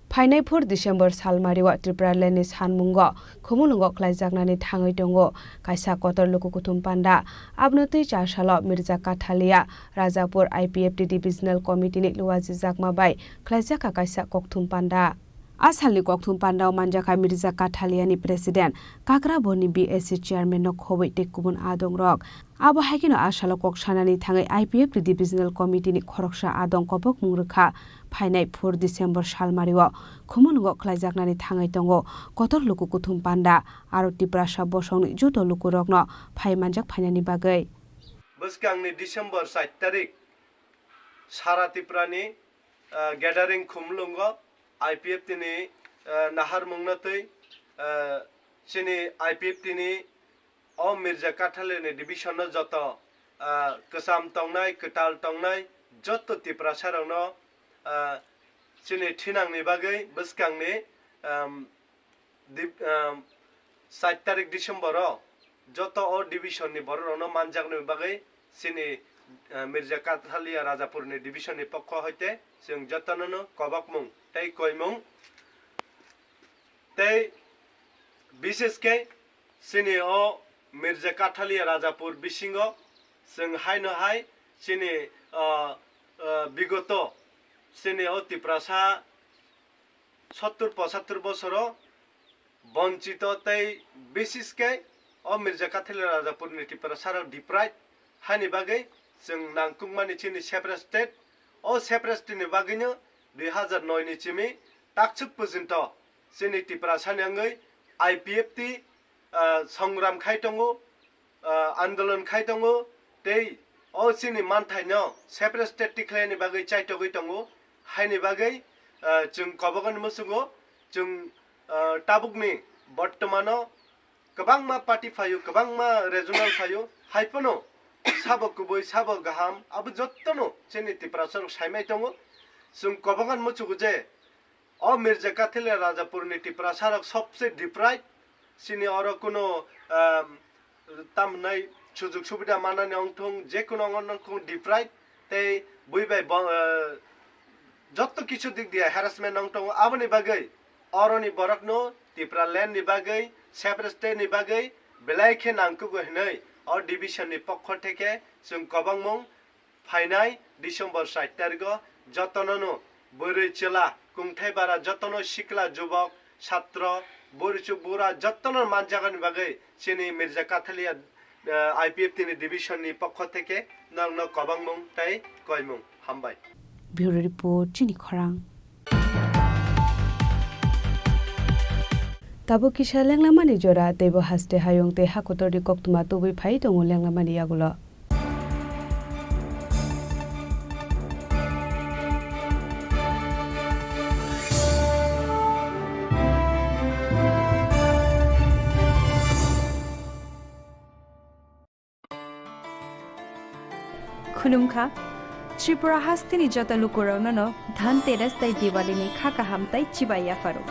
Phainai four December salmario Tipralandni sanmungo Khumulwngo khlaijaknani thangwi tongo kaisa kotor luku kuthum panda. Abono twi char salo Mirza Kathalia, Rajapur I P F T Divisional Committee ni luajijakma bai khlaijakha kaisa kokthum panda. A salni kokthum pandao manjakha Mirza Kathaliani President Kakraboni B S C Chairman no khobwi tei kubun adongrok. Abo hai kheno a salo kok sanani thangwi I P F T Divisional Committee ni khoroksa adong kobokmung rwkha. Phainai four December salmario Khumulwngo khlaijaknani thangwi tongo kotor luku kuthum panda, aro Tiprasa bosongni joto lukurokno phai manjak phainani bagwi. Bwskangni December char tarik sara Tiprani, ah, gathering Khumulwngo I P F T ni, ah, naharmungno twi, ah, chini I P F T ni o Mirza Kathaliani division no joto, ah, kwcham tongnai, kwtal tongnai, joto Tiprasa rokno, ah, chini thinangni bagwi bwskangni, um, dip-, um, char tarik December o joto o division ni borok rokno manjaknai bagwi chini, ah, Mirza Kathalia Rajapur ni division ni pokho hoite chwng jotono no kobokmung tei koimung tei bishesh khe chini o Mirza Kathalia Rajapur bisingo chwng haino hai chini, ah, ah, bigoto chini o Tiprasa sottur pochattur bosoro bonchito tei bishesh khe o Mirza Kathalia Rajapur ni Tiprasa rok deprived haini bagwi chwng nangkukmani chini separate state. O separate state ni bagwino dui hazar noi ni simi takswk pojinto chini Tiprasa ni wngwi I P F T, ah, songram khai tongo, ah, andolon khai tongo, tei o chini manthaino separate state tikhlaini bagwi chaitogwi tongo, haini bagwi, ah, chwng kobokani muchungo, chwng, ah, tabukni bortomano kwbangma party phaio, kwbangma regional phaio, haiphano sabo kubui, sabo kaham, abo jottono chini Tiprasarok saimai tongo. Chwng kobokani muchungo je, o Mirza Kathalia Rajapurni Tiprasarok sobse deprived, chini oro kuno, um, tamhnai sujug subida manani ongthung, je kuno ongthung deprived, tei bui bai bo-, uh, jotto kichu dik diya harassment ongthung, aboni bagwi oroni borokno Tipraland ni bagwi, separate state ni bagwi belai khe nangkugo hinwi o division ni pokho theke chwng kobangmung phainai December char tarigo jotonono bwrwi chwla kungthai bara jotono sikla jubok satro burichuk bura jotono manjagani bagwi chini Mirza Kathalia, eh, I P F T ni division ni pokho theke nokno kobangmung tei koimung hambai. Bureau report, Chini Khorang. Tabuk kisa lenglamani jora, teibo haste hayung tei hakotorni koktwma tubui phai tongo lenglamani yagulo. Khulumkha, Tripura hasteni joto lukurokno no Dhanteras tei Diwalini kha kaham tei chibai yapharo.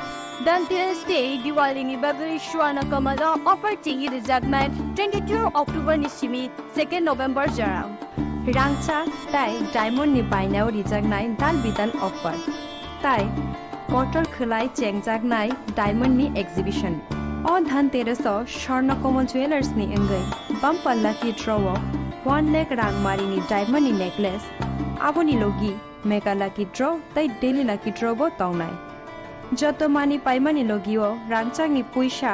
Dhanteras tei Diwalini bagwi Swarna Kamalo offer chengwi rwjaknai twenty-two October ni simi second November jora. Rangchak tei diamond ni bainao rijaknai dal bidal offer. Tai kotor khwlai chengjaknai diamond ni exhibition. O Dhanteras o Swarna Kamal Jewellers ni wngwi bumper lucky draw o one lakh rang mari ni diamond ni necklace, aboni logi mega lucky draw tei daily lucky draw bo tongnai. Joto mani paimani logio rangchakni puisa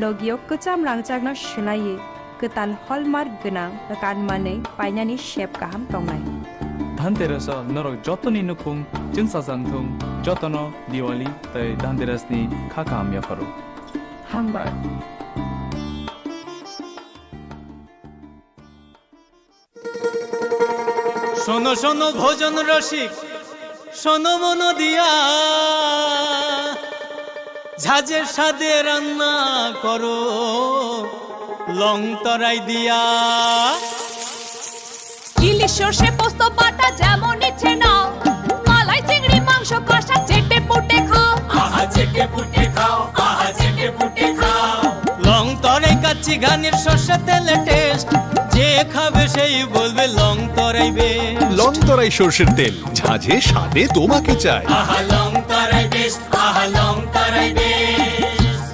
logio kwcham rangchakno swlaiwi kwtal hallmark gwnang kan manwi painani sep kaham tongnai. Dhanteras o norok jotoni nukhung chwngsajak thung, jotono Diwali tei Dhanteras ni kha kaham yapharo. Hambai. শোনো শোনো ভোজন রসিক, শোনো মন দিয়া, ঝাঁঝে স্বাদে রান্না করো লং তরাই দিয়া। ইলিশ সর্ষে পোস্ত বাটা যেমন ইচ্ছে নাও, মালাই চিংড়ি মাংস কষা চেটে পুটে খাও। আহা চেটে পুটে খাও, আহা চেটে পুটে খাও। লং তরাই কাচ্চি ঘানির সর্ষে তেলে টেস্ট, যে খাবে সেই বলবে লং তরাই বেস্ট। লং তরাই সর্ষের তেল, ঝাঁঝে স্বাদে তোমাকে চাই। আহা লং তরাই বেস্ট, আহা লং তরাই বেস্ট।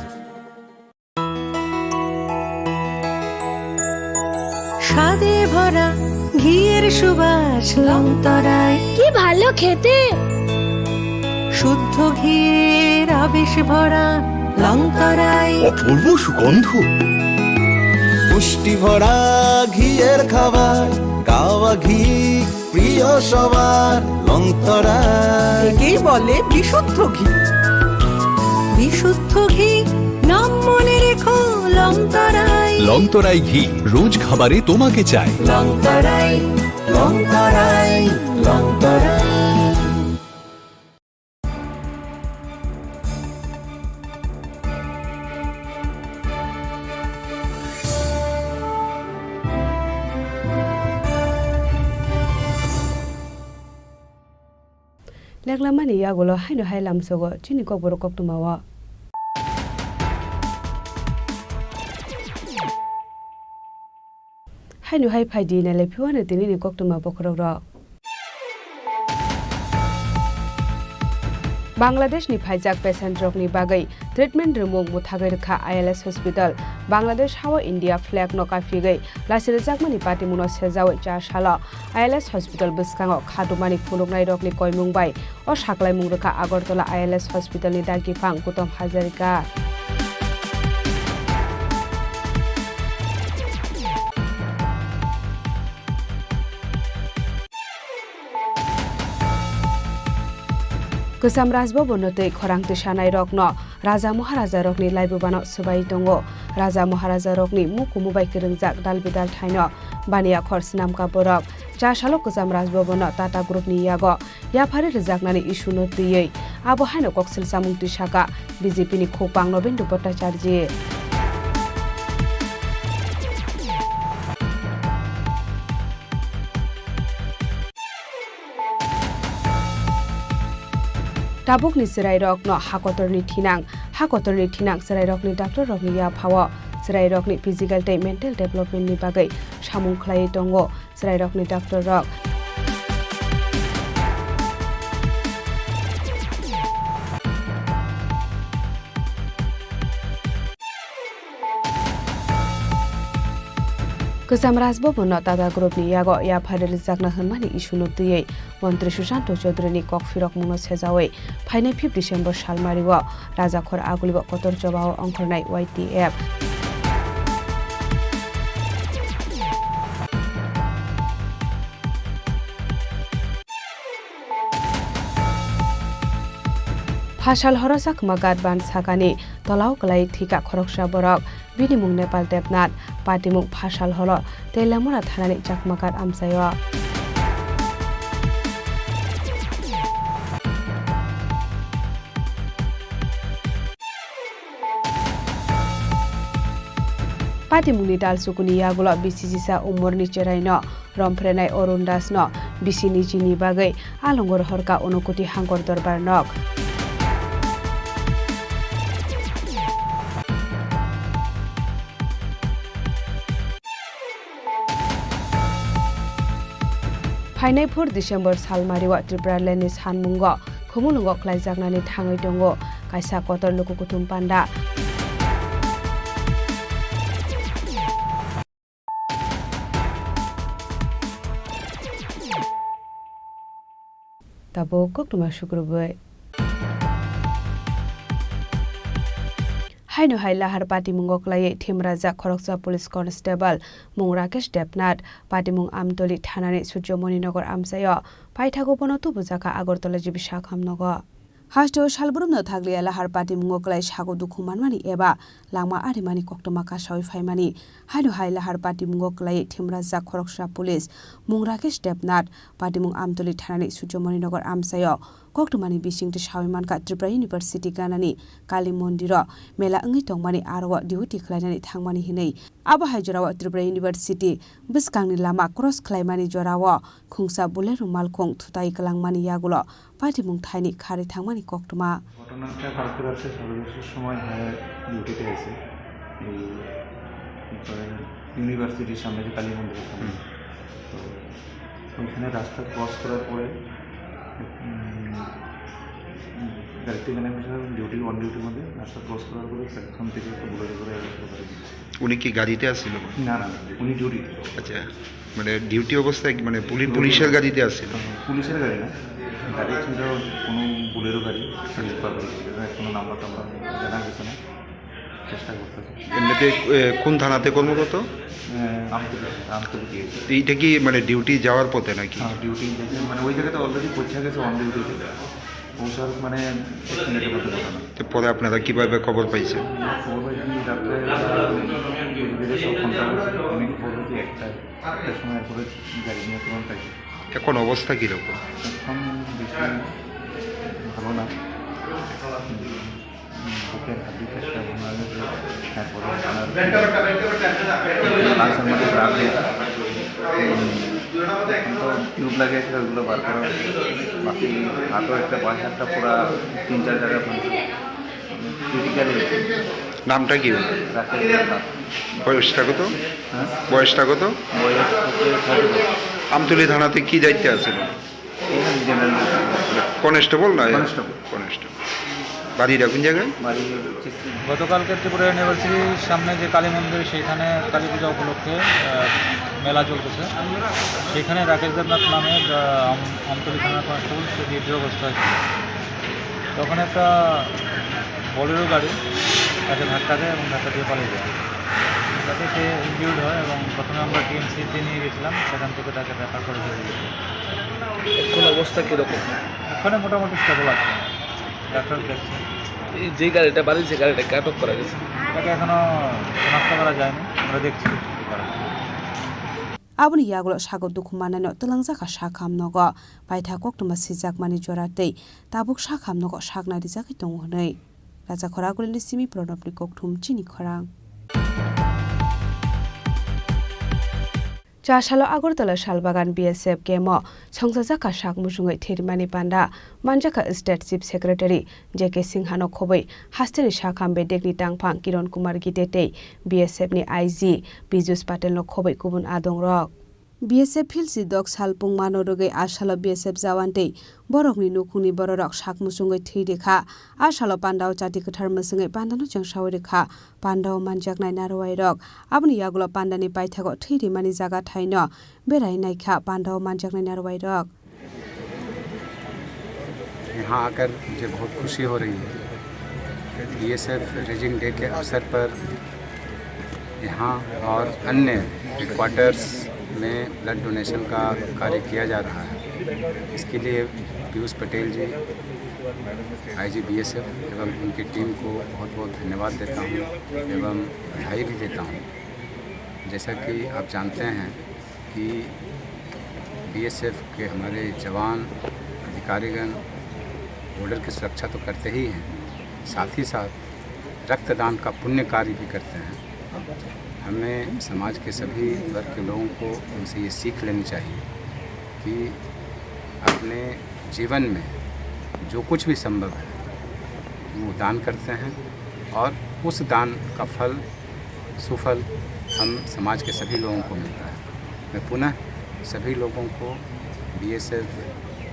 স্বাদে ভরা ঘিয়ের সুবাস লং তরাই। কি ভালো খেতে! শুদ্ধ ঘিয়ের আবেশ ভরা লং তরাই। অপূর্ব সুগন্ধ। পুষ্টি ভরা ঘিয়ের খাবার, গাওয়া ঘি প্রিয় সবার লং তরাই। একেই বলে বিশুদ্ধ ঘি। বিশুদ্ধ ঘি, নাম মনে রেখো লং তরাই। লং তরাই ঘি, রোজ খাবারে তোমাকে চাই। লং তরাই, লং তরাই, লং তরাই। Leklamani yagulo haino hai lamsogo chini kokborok koktwmao. Haino hai phaidi nailai phiwano tinini koktwma bokhorokrok. Bangladesh ni phaijak patient rokni bagwi treatment rwmung mwthagwi rwkha I L S hospital. Bangladesh hao India flag no kaphigwi lachi rwjakmani patimungno sejawi char salo I L S hospital bwskango khatumani phunuknai rokni koimung bai o saklaimung rwkha Agartala I L S hospital ni dagiphang Kutom Hazarika. Kwcham Rajbhavan no twi khorang twi sanai rokno Raja Maharaja rokni laibubano swbai tongo. Raja Maharaja rokni mukumu bai kwrwngjak dal bidal thaino baniya khor swnamkha borok. Cha salo Kwcham Rajbhavan no Tata Group ni yago yapharwi rwjaknani issue no twiwi abo haino koksil chamung twi saka B J P ni khukbang Nobendra Bhattacharjee. Tabukni chwrairokno hakotorni thinang, hakotorni thinang chwrairokni doctorrokni yaphao chwrairokni physical tei mental developmentni bagwi samung khlaiwi tongo chwrairokni doctorrok. Kwcham Rajbhavan no Tata Group ni yago yapharwi rwjakna hwnmani issue no twiwi Montri Sushanta Chowdhury ni kok phirokmung no sejawi phainai fifth December salmari o Rajakhor Aguli o kotor choba o ongkhornai Y T F. Phasal horo Chakma Ghat ban sakani tolao kwlai thwikha khoroksa borok. Bini mung Nepal Debnath, patimung Phasal horo Telamura thanani Chakma Ghat amchaio. Patimungni dalsukuni yagulo bisi jisa umorni cheraino romphrenai Arun Das no bisi nijini bagwi alongo rohorkha Unakoti Hangkor Dorbar nok. Phainai fourth December salmari o Tipraland ni sanmungo Khumulwngo khlaijaknani thangwi tongo kaisa kotor luku kuthum panda. Tabuk koktwma sukrubwi. Haino hai lahar patimungo kwlaiwi thimrajak khoroksa police constable mung Rakesh Debnath, patimung Amtoli thanani Surjomoni Nagar amchaio paithago bono tubujakha Agartala G B sakham nogo. Hasteo salbrumno thakliya lahar patimungo kwlai sago dukhu manmani eba langma arimani koktwma kasawi phaimani. Haino hai lahar patimungo kwlaiwi thimrajak khoroksa police mung Rakesh Debnath, patimung Amtoli thanani Surjomoni Nagar amchaio koktwmani bisingtwi sawi mankha Tripura University ganani Kali Mondiro mela wngwi tongmani aro o duty khlainani thangmani hinwi. Abo hai jorao Tripura University bwskangni lama cross khlaimani jorao khungsa Bolero malkhung thutai kwlangmani yagulo patimung thaini kharwi thangmani koktwma. ঘটনাটা কালকে রাত্রে সাড়ে দশটার সময় হ্যাঁ ডিউটিতে আছে এই কি করে ইউনিভার্সিটির সামনে যে কালী মন্দিরের সামনে। হুম। তো ওইখানে রাস্তা ক্রস করার পরে উম, উম, গাড়ি থেকে নেমে ডিউটি অন ডিউটির মধ্যে রাস্তা ক্রস করার পরে প্ল্যাটফর্ম থেকে একটা বুলেরো করে অ্যারেস্ট করে। উনি কি গাড়িতে আসছিল? না না, উনি ডিউটি। আচ্ছা, মানে ডিউটি অবস্থায় কি, মানে পুলি-, পুলিশের গাড়িতে আসছিল? পুলিশের গাড়ি না, গাড়ি ছিল কোনো বুলেরো গাড়ি, সিভিল পাবলিক, এখনো নাম্বার টাম্বার জানা গেছে না, চেষ্টা করতেছে। এমনিতে, এ, কোন থানাতে কর্মরত? এ, আমতলী, আমতলী দিয়েছে। এইটা কি মানে ডিউটি যাওয়ার পথে নাকি? হ্যাঁ, ডিউটি গেছে, মানে ওই জায়গাতে অলরেডি পৌঁছে গেছে অন ডিউটিতে। পৌঁছার মানে এক মিনিটের মধ্যে ঘটনা। তো পরে আপনারা কিভাবে খবর পাইছেন? খবর পাইছি রাত্রে ধীরে ধীরে সব ফোন করা হয়েছে। আমি খবর পাইছি একটা, একটার সময় এরপরে গাড়ি নিয়ে তুরন্ত আইছি। এখন অবস্থা কিরকম? এখন বেশি ভালো না। হুম, বুকের হাড্ডি একটা ভাঙা গেছে, তারপরে আপনার লাংসের মধ্যে ব্রাক নেই। হুম, এখন তো টিউব লাগিয়েছিল, ওগুলো বার করা হয়েছে। বাকি হাতও একটা, বাঁয়ে হাতটা পুরা তিন চার জায়গায় ভাঙছে। ক্রিটিক্যাল হয়েছে। নামটা কি ওনার? রাকেশ দেবনাথ। বয়সটা কত? হ্যাঁ? বয়সটা কত? বয়স হচ্ছে থার্টি ফোর। আমতলী থানাতে কি দায়িত্বে আছেন? এখানে জেনারেল। কনস্টেবল না? কনস্টেবল। কনস্টেবল। বাড়িটা কোন জায়গায়? বাড়ি হচ্ছে গতকালকে ত্রিপুরা ইউনিভার্সিটির সামনে যে কালী মন্দির, সেইখানে কালী পূজা উপলক্ষে, আহ, মেলা চলতেছে। সেখানে রাকেশ দেবনাথ নামে, আহ, আম-, আমতলী থানার কনস্টেবল, সে বিদ্রোহগ্রস্ত হয়েছে। তখন একটা বোলেরো গাড়ি তাকে ধাক্কা দেয় এবং ধাক্কা দিয়ে পালিয়ে যায়। তাতে সে ইনজিউর্ড হয় এবং প্রথমে আমরা টিএমসিতে নিয়ে গেছিলাম, সেখান থেকে তাকে রেফার করে দিয়ে দিয়েছে। এখন অবস্থা কীরকম? ওখানে মোটামুটি স্টেবল আছে, ডাক্তার দেখছে। এই যে গাড়িটা বাড়িছে, গাড়িটাকে আটক করা গেছে। তাকে এখনো শনাক্ত করা যায়নি, আমরা দেখছি কী করা যায়। Aboni yagulo sago dukhu mannaino twlangjakha sakham nogo paitha koktwma sijakmani jora tei tabuk sakham nogo sakna rijagwi tongo hwnwi. Rajakhor Agulini simi Pranabni kokthum chini khorang. Chasalo Agartala Salbagan B S F camp o songchajakha sak muchungwi thwirimani panda manjakha State Chief Secretary J K Singhano khobwi hasteni sakham bedekni tangphang Kiron Kumar Gite tei B S F ni I G Piyush Patel no khobwi kubun adongrok. B S F Philsi dok sal pungmano rwgwi a salo B S F jawan tei borokni nukhungni bororok sak muchungwi thwi rikha. A salo pandao chati kwthar mwswngwi pandano chengsawi rikha. Pandao manjaknai narwai rok. Aboni yagulo pandani paithago thwi rimani jaga thaino berai naikha pandao manjaknai narwai rok. यहाँ आकर मुझे बहुत खुशी हो रही है। BSF raising day के अवसर पर यहाँ और अन्य हेडक्वार्टर्स में ब्लड डोनेशन का कार्य किया जा रहा है। इसके लिए पीयूष पटेल जी, आईजी बीएसएफ एवं उनकी टीम को बहुत बहुत धन्यवाद देता हूँ एवं बधाई भी देता हूँ। जैसा कि आप जानते हैं कि बीएसएफ के हमारे जवान, अधिकारीगण बॉर्डर की सुरक्षा तो करते ही हैं, साथ ही साथ रक्तदान का पुण्य कार्य भी करते हैं। हमें समाज के सभी वर्ग के लोगों को उनसे ये सीख लेनी चाहिए कि अपने जीवन में जो कुछ भी संभव है, वो दान करते हैं और उस दान का फल, सुफल हम समाज के सभी लोगों को मिलता है। मैं पुनः सभी लोगों को, बीएसएफ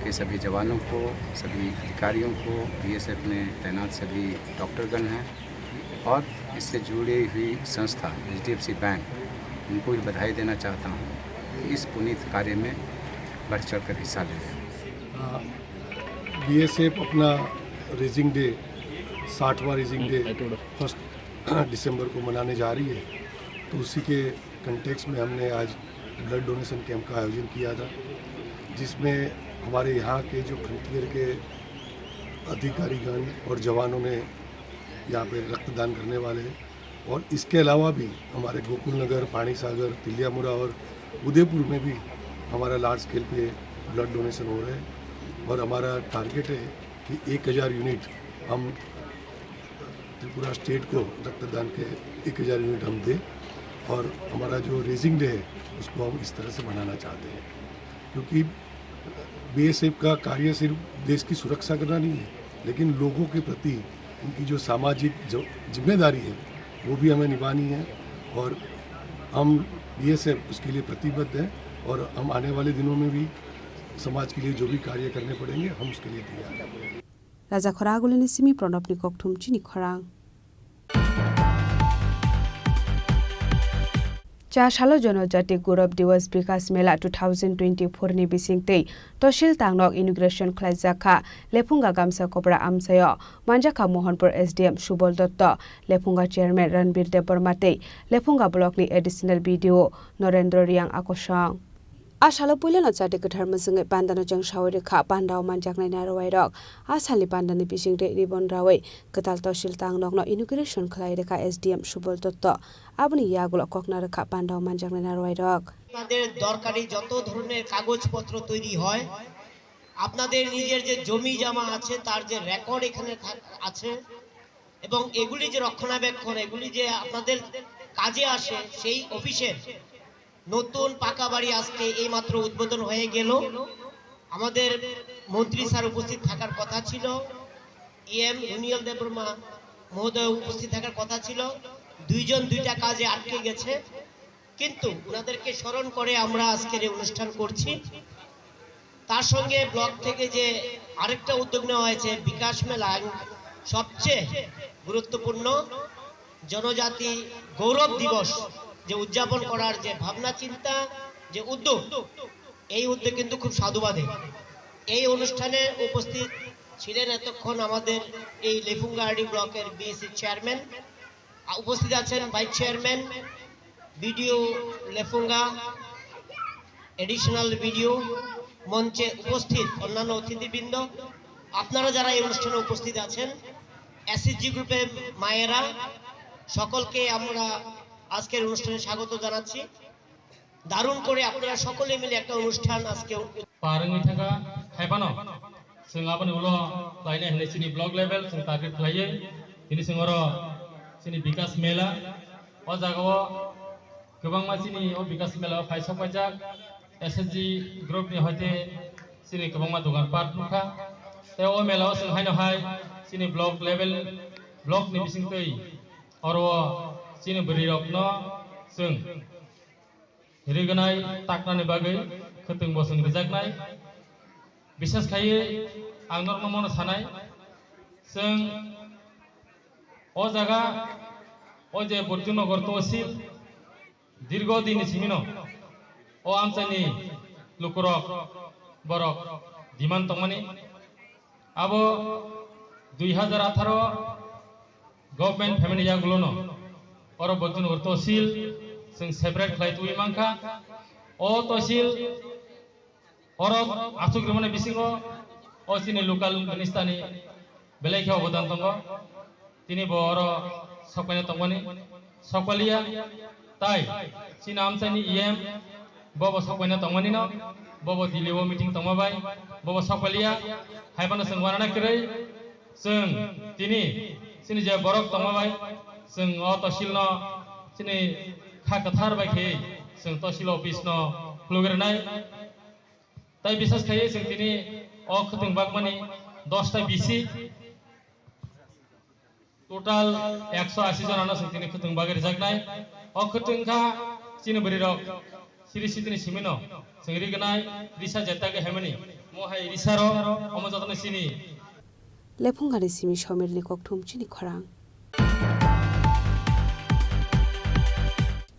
के सभी जवानों को, सभी अधिकारियों को, बीएसएफ में तैनात सभी डॉक्टरगण हैं, और इससे जुड़ी हुई संस्था एचडीएफसी बैंक, उनको भी बधाई देना चाहता हूँ कि इस पुनीत कार्य में बढ़ चढ़कर हिस्सा ले रहे हैं। अ, बीएसएफ अपना रेजिंग डे, साठवां रेजिंग डे फर्स्ट दिसंबर को मनाने जा रही है, तो उसी के कंटेक्स्ट में हमने आज ब्लड डोनेशन कैंप का आयोजन किया था, जिसमें हमारे यहाँ के जो फ्रंटियर के अधिकारीगण और जवानों ने यहाँ पे रक्तदान करने वाले हैं। और इसके अलावा भी हमारे गोकुल नगर, पानी सागर, तिलियामुरा और उदयपुर में भी हमारा लार्ज स्केल पे ब्लड डोनेशन हो रहा है और हमारा टारगेट है कि एक हज़ार यूनिट हम त्रिपुरा स्टेट को रक्तदान के एक हज़ार यूनिट हम दें और हमारा जो रेजिंग डे है उसको हम इस तरह से मनाना चाहते हैं, क्योंकि बीएसएफ का कार्य सिर्फ देश की सुरक्षा करना नहीं है, लेकिन लोगों के प्रति उनकी जो सामाजिक जो जिम्मेदारी है, वो भी हमें निभानी है और हम बीएसएफ उसके लिए प्रतिबद्ध है और हम आने वाले दिनों में भी समाज के लिए जो भी कार्य करने पड़ेंगे, हम उसके लिए तैयार हैं। Raja Khora Agulini simi Pranabni kokthum chini khorang. Cha salo Jonojati Gaurav Diwas Bikas Mela two thousand twenty-four ni bisingtwi Tosil Tangnok inauguration khlaijak kha. Lephunga Gamsa Kopra amchaio manjakha Mohanpur S D M Subol Dotto, Lephunga Chairman Ranbir Debbarma tei Lephunga Block ni Additional B D O Norendra Riang akosong. A salo puilano chati kwthar mwchwngwi pandano chwngsawi rwkha, pandao manjaknai narwai rok. A salni pandani bisingtwi ribbon rawi kwtal Tosil Tangnokno inauguration khlai rwkha S D M Subol Dotto. Aboni yagulo kokna rwkha pandao manjaknai narwai rok. আপনাদের দরকারি যত ধরনের কাগজপত্র তৈরি হয়, আপনাদের নিজের যে জমি জমা আছে, তার যে রেকর্ড এখানে থাক-, আছে, এবং এগুলি যে রক্ষণাবেক্ষণ, এগুলি যে আপনাদের কাজে আসে, সেই অফিসের নতুন পাকা বাড়ি আজকে এইমাত্র উদ্বোধন হয়ে গেল। আমাদের মন্ত্রী স্যার উপস্থিত থাকার কথা ছিল, ইএম রুনিয়ল দেববর্মা মহোদয় উপস্থিত থাকার কথা ছিল, দুইজন দুইটা কাজে আটকে গেছে, কিন্তু ওনাদেরকে স্মরণ করে আমরা আজকের এই অনুষ্ঠান করছি। তার সঙ্গে ব্লক থেকে যে আরেকটা উদ্যোগ নেওয়া হয়েছে, বিকাশ মেলা, সবচেয়ে গুরুত্বপূর্ণ জনজাতি গৌরব দিবস যে উদযাপন করার যে ভাবনা চিন্তা, যে উদ্যোগ, এই উদ্যোগ কিন্তু খুব সাধুবাদের। এই অনুষ্ঠানে উপস্থিত ছিলেন এতক্ষণ আমাদের এই লেফুঙ্গাহাটি ব্লকের বিএসসি চেয়ারম্যান, আ, উপস্থিত আছেন vice chairman, BDO Lefunga, additional BDO, মঞ্চে উপস্থিত অন্যান্য অতিথিবৃন্দ, আপনারা যারা এই অনুষ্ঠানে উপস্থিত আছেন, এসএসজি গ্রুপের মায়েরা, সকলকে আমরা আজকের অনুষ্ঠানে স্বাগত জানাচ্ছি। দারুণ করে আপনারা সকলে মিলে একটা অনুষ্ঠান আজকে Parwngwi thangkha, haiphano chwng aboni ulo lainai hinwi chini block level chwng target khlaiwi, tini chwng oro chini Bikas Mela, o jagao kwbangma chini o Bikas Mela o phai sokpaijak, S S G group ni hoite chini kwbangma dogan pat nukha. Tei o mela o chwng haino hai chini block level, block ni bisingtwi oro o chini bwrwi rokno chwng rignai taknani bagwi khwtwng bo chwng rijaknai. Bishes khaiwi ang norokno mono sanai, chwng o jaga, o je Borjunagar Tosil, dirgo dinni simino o amchaini lukurok borok demand tongmani. Abo dui hazar atharo government phaimani yagulono oro Borjunagar Tosil chwng separate khlai twi mankha. O Tosil oro aswk rwmani bisingo o chini local minister ni belai khe obodan tongo. Tini bo oro sokpaina tongmani. Sokpaliya, tai chini amchaini E M bobo sokpaina tongmani no, bobo Delhi o meeting tongma bai, bobo sokpaliya, haiphano chwng uanana kwrwi, chwng tini chini je borok tongma bai, chwng o tosil no chini kha kwthar bai khe chwng tosil office no khulugrinai. Tai bisas khaiwi chwng tini o khwtwng bakmani dosta bisi. Total ekso ashi jona no chwng tini khwtwng bagwi rijaknai. O khwtwng kha chini bwrwi rok siri sitini simino chwng rignai risa jeta khe hemani mo hai risa rok omo jotono chini. Lephungani simi Somirni kokthum chini khorang.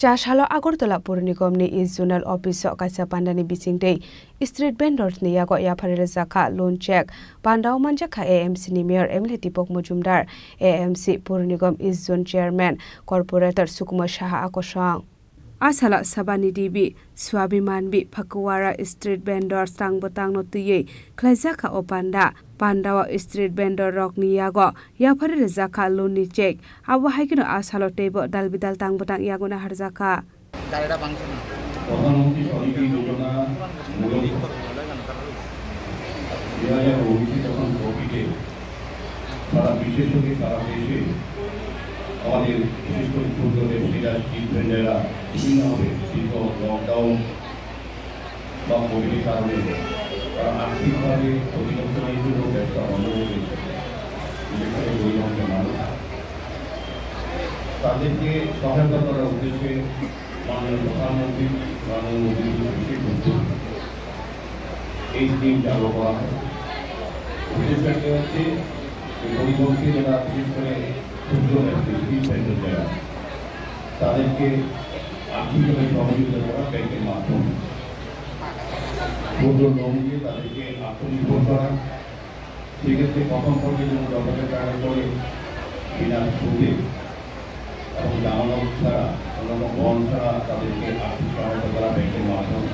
Chasalo Agartala Pur Nigom ni East Zonal Office o kaisa pandani bisingtwi street vendors ni yago yaphari rwjakha loan check. Pandao manjakha A M C ni Mayor M L A Deepak Majumdar, A M C Pur Nigom East Zone Chairman Corporator Sukumar Saha akosong. A salo Sabani Devi, Swabiman Bi, Phakuwara street vendors tang bwtang no twiwi khlaijakha o panda. Pandao street vendor rok ni yago yaphari rwjakha loan ni check. Abo hai kheno a salo teibo dal bidal tang bwtang yago naharjakha. প্রধানমন্ত্রী স্বনিধি যোজনা মূলত দুই হাজার উনিশে যখন কোভিডে সারা বিশ্বের সঙ্গে সারা দেশে আমাদের বিশেষ করে ক্ষুদ্র ব্যবসায়ীরা, স্ট্রিট ভেন্ডাররা বিভিন্নভাবে দীর্ঘ লকডাউন বা কোভিডের কারণে তারা আর্থিকভাবে ক্ষতিগ্রস্ত হয়েছিল, ব্যবসা বন্ধ হয়ে গেছে, বিশেষ করে গরিব অংশের মানুষ। তাদেরকে সহায়তা করার উদ্দেশ্যে মাননীয় প্রধানমন্ত্রী নরেন্দ্র মোদীর বিশেষ উদ্যোগ এই স্কিম চালু করা হয়। উদ্দেশ্য একটা হচ্ছে যে গরিব অংশে যারা বিশেষ করে ক্ষুদ্র ব্যবসায়ী, স্ট্রিট ভেন্ডর যারা, তাদেরকে আর্থিকভাবে সহযোগিতা করা ব্যাংকের মাধ্যমে। ক্ষুদ্র লোন দিয়ে তাদেরকে আত্মনির্ভর করা। সেক্ষেত্রে প্রথম পর্যায়ে যেমন দশ হাজার টাকা করে বিনা সুদে এবং জামানত ছাড়া, কোনো রকম বন্ড ছাড়া তাদেরকে আর্থিক সহায়তা করা ব্যাংকের মাধ্যমে।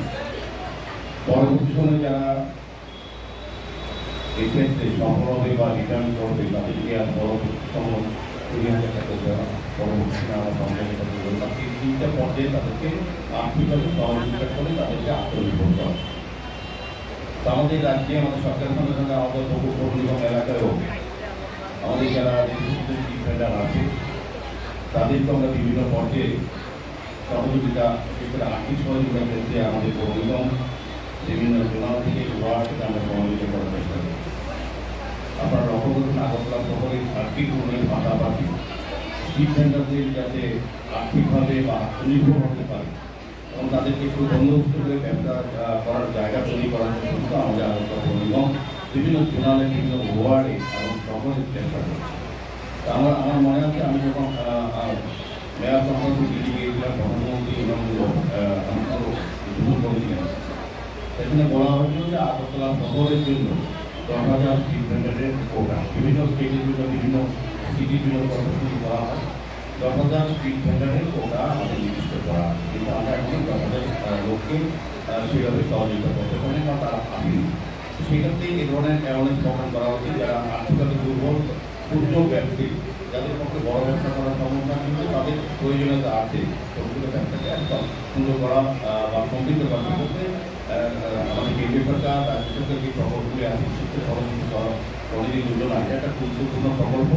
পরবর্তী সময়ে যারা এক্ষেত্রে সফল হবে বা রিটার্ন করবে, তাদেরকে আর পরবর্তী সময় কুড়ি হাজার টাকা দেওয়া, পরবর্তী সময় আবার পঞ্চাশ হাজার টাকা দেওয়া। এই তিনটা পর্যায়ে তাদেরকে আর্থিকভাবে সহযোগিতা করে তাদেরকে আত্মনির্ভর করা। তো আমাদের রাজ্যে আমাদের সরকার সংগঠনে আমাদের বহু পৌর নিগম এলাকায়ও আমাদের যারা রেজিস্ট্রেশন ডিফেন্ডার আছে, তাদেরকে আমরা বিভিন্ন পর্যায়ে সহযোগিতা, বিশেষ করে আর্থিক সহযোগিতা ক্ষেত্রে আমাদের পৌর নিগম বিভিন্ন জোনাল থেকে ওয়ার্ড থেকে আমরা সহযোগিতা করার চেষ্টা করি। আপনারা লক্ষ্য করবেন, আগরতলা শহরে সার্বিক উন্নয়ন পাশাপাশি ডিফেন্ডারদের যাতে আর্থিকভাবে বা আত্মনির্ভর হতে পারে, এবং তাদেরকে একটু বন্দোবস্ত করে ব্যবসা, আহ, করার জায়গা তৈরি করার জন্য কিন্তু আমাদের আগরতলা পৌর নিগম বিভিন্ন জোনালে, বিভিন্ন ওয়ার্ডে এবং শহরে চেষ্টা করছে। তো আমার, আমার মনে আছে, আমি যখন, আহ, আহ, মেয়র কনফারেন্সে দিল্লি গিয়েছিলাম, প্রধানমন্ত্রী এবং, আহ, আমার পুরো দুজন কমিটি গেছে। সেখানে বলা হয়েছিল যে আগরতলা শহরের জন্য দশ হাজার স্ট্রিট ভেন্ডারের কোটা, বিভিন্ন স্টেটের জন্য, বিভিন্ন সিটির জন্য কর্মসূচি করা হয়। দশ হাজার স্ট্রিট ভেন্ডারের কোটা আমাদের নির্দিষ্ট করা আছে, কিন্তু আমরা এখনো দশ হাজার, আহ, লোককে, আহ, সেভাবে সহযোগিতা করতে পারি না, তারা আসেনি। সেক্ষেত্রে এই ধরনের অ্যাওয়ারনেস প্রোগ্রাম করা উচিত, যারা আর্থিকভাবে দুর্বল, ক্ষুদ্র ব্যবসায়ী, যাদের পক্ষে বড় ব্যবসা করা সম্ভব না, কিন্তু তাদের প্রয়োজনীয়তা আছে, ছোটো ছোটো ব্যবসাকে একদম সুন্দর করা, আহ, বা সমৃদ্ধ করার ক্ষেত্রে, আহ, আহ, আমাদের কেন্দ্রীয় সরকার, রাজ্য সরকার যে প্রকল্পগুলি আছে, বিশেষ করে সর্বশিক্ষা সহ স্বনিধি যোজনা, এটা একটা গুরুত্বপূর্ণ প্রকল্প।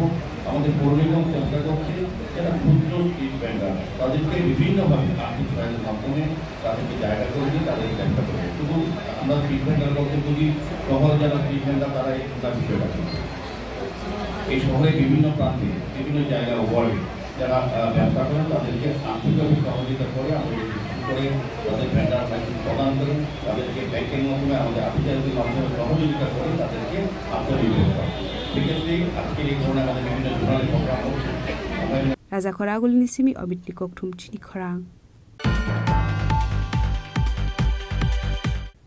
আমাদের পৌর নিগম চেষ্টা করছে যারা ক্ষুদ্র স্ট্রিট ভেন্ডার, তাদেরকে বিভিন্নভাবে আর্থিক সহায়তার মাধ্যমে তাদেরকে জায়গা করে দিয়ে তাদের ব্যবসা করে। শুধু আমরা স্ট্রিট ভেন্ডার বলতে বুঝি শহরে যারা স্ট্রিট ভেন্ডার, তারা এই গোটা বিষয়টা করছে। এই শহরে বিভিন্ন প্রান্তে, বিভিন্ন জায়গা, ওয়ার্ডে যারা, আহ, ব্যবসা করেন, তাদেরকে আর্থিকভাবে সহযোগিতা করে, আমরা যদি শুরু করে তাদের ভেন্ডার লাইসেন্স প্রদান করি, তাদেরকে ব্যাংকের মাধ্যমে, আমাদের আফিসের মাধ্যমে সহযোগিতা করে তাদেরকে আত্মনির্ভর করা। সেক্ষেত্রে আজকের এই ধরনের আমাদের বিভিন্ন জোনাল প্রোগ্রাম হচ্ছে। আমরা Rajakhor agulini simi Omitni kokthum chini khorang.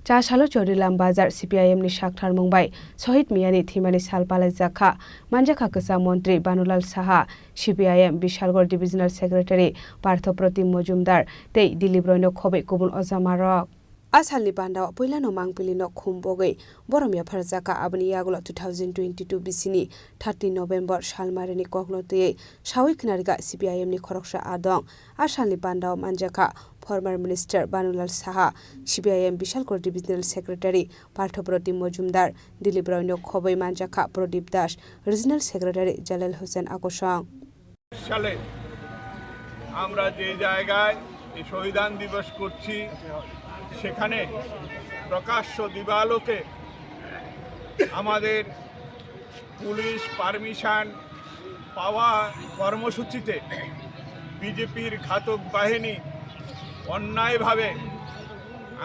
Chasalo Chorilam Bazar C P I M ni saktharmung bai Sohid Miyani thwimani sal palaijakha. Manjakha kwcham montri Banulal Saha, C P I M Bishalgarh Divisional Secretary Partho Pratim Mojumdar tei Dilip Roy no khobwi kubun ojamarok. A salni pandao puilano mangpili nok khum bogwi borom yapharjakha, aboni yagulo two thousand twenty-two bisini thirty November salmarini kokno twiwi sawi khwnarikha C P I M ni khoroksa adong. A salni pandao manjakha former minister Banulal Saha, C P I M Bishalgarh Divisional Secretary Partho Pratim Mojumdar, Dilip Roy no khobwi manjakha Pradip Das, Regional Secretary Jalal Hussain akosong. সালে আমরা যে জায়গায় এই শহীদান দিবস করছি, সেখানে প্রকাশ্য দিবালোকে আমাদের পুলিশ পারমিশন পাওয়া কর্মসূচিতে বিজেপির ঘাতক বাহিনী অন্যায়ভাবে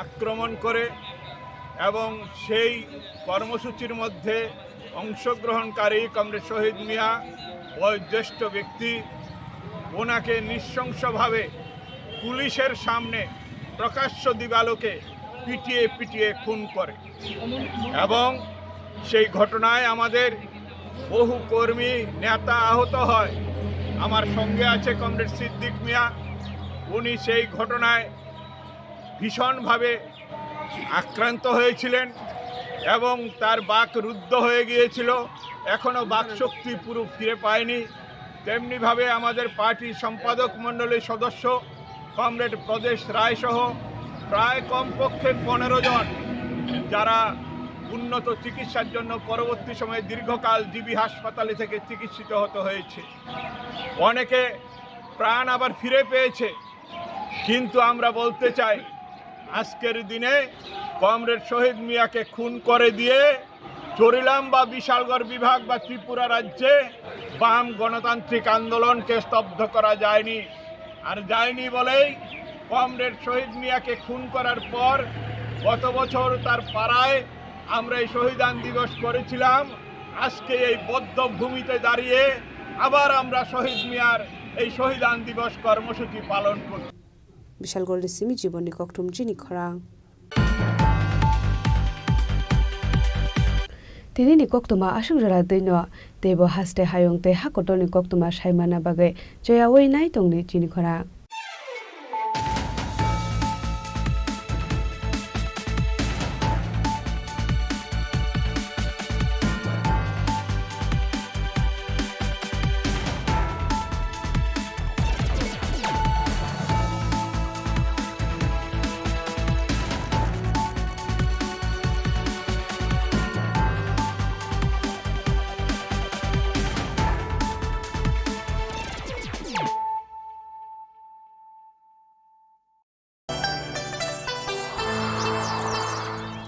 আক্রমণ করে এবং সেই কর্মসূচির মধ্যে অংশগ্রহণকারী কমরেড শহীদ মিয়া, বয়োজ্যেষ্ঠ ব্যক্তি, ওনাকে নৃশংসভাবে পুলিশের সামনে প্রকাশ্য দিবালোকে পিটিয়ে পিটিয়ে খুন করে এবং সেই ঘটনায় আমাদের বহু কর্মী, নেতা আহত হয়। আমার সঙ্গে আছে কমরেড সিদ্দিক মিয়া, উনি সেই ঘটনায় ভীষণভাবে আক্রান্ত হয়েছিলেন এবং তার বাক রুদ্ধ হয়ে গিয়েছিল, এখনও বাকশক্তি পুরো ফিরে পায়নি। তেমনিভাবে আমাদের পার্টির সম্পাদক মণ্ডলীর সদস্য কমরেড ব্রজেশ রায় সহ প্রায় কমপক্ষে পনেরো জন, যারা উন্নত চিকিৎসার জন্য পরবর্তী সময়ে দীর্ঘকাল জিবি হাসপাতালে থেকে চিকিৎসিত হতে হয়েছে। অনেকে প্রাণ আবার ফিরে পেয়েছে, কিন্তু আমরা বলতে চাই, আজকের দিনে কমরেড শহীদ মিয়াকে খুন করে দিয়ে চরিলাম বা বিশালগড় বিভাগ বা ত্রিপুরা রাজ্যে বাম গণতান্ত্রিক আন্দোলনকে স্তব্ধ করা যায়নি। আর যায়নি বলেই কমরেড শহীদ মিয়াকে খুন করার পর গত বছর তার পাড়ায় আমরা এই শহীদান দিবস করেছিলাম। আজকে এই বদ্ধ ভূমিতে দাঁড়িয়ে আবার আমরা শহীদ মিয়ার এই শহীদান দিবস কর্মসূচি পালন করছি। Bishalgorni simi Jibonni Kokthum chini khorang. Tinini koktwma aswk jora twino, teibo haste hayung tei hakotorni koktwma saimana bagwi choyaui nai tongdi chini khorang.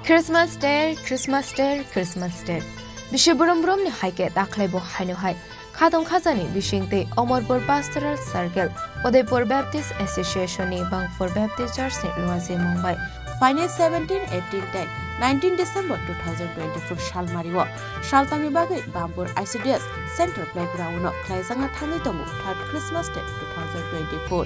Christmas Day, Christmas Day, Christmas Day. Bisi brum brumni hai khe dakhai bo haino hai. Khatong khajani bising tei Omorpur Pastoral Circle, Udaipur Baptist Association ni Bangpur Baptist Church ni luaje mung bai. Finest seventeen, eighteen tei nineteen December two thousand twenty-four salmari o. Saltamni bagwi Bampur I C D S Central Playground-o khlaijakna thangwi tongo third Christmas Day two thousand twenty-four.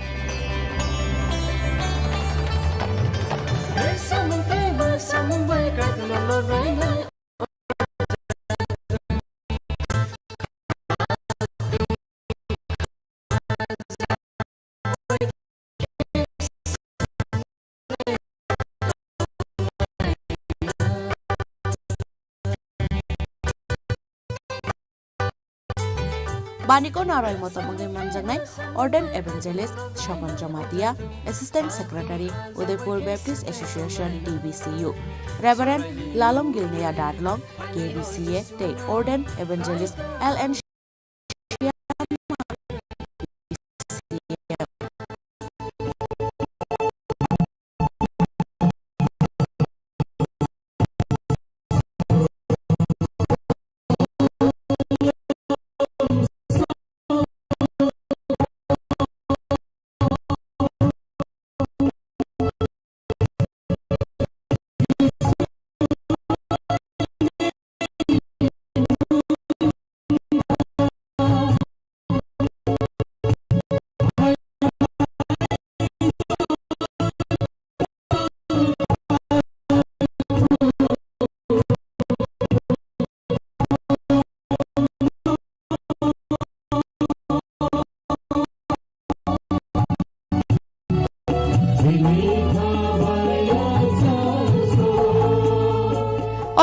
Baniko naroi motom wngwi manjaknai Ordained Evangelist Sokon Jamatia, Assistant Secretary, Udaipur Baptist Association, D B C U, Reverend Lalom Gilneya Dadlong, K B C A, tei Ordained Evangelist L N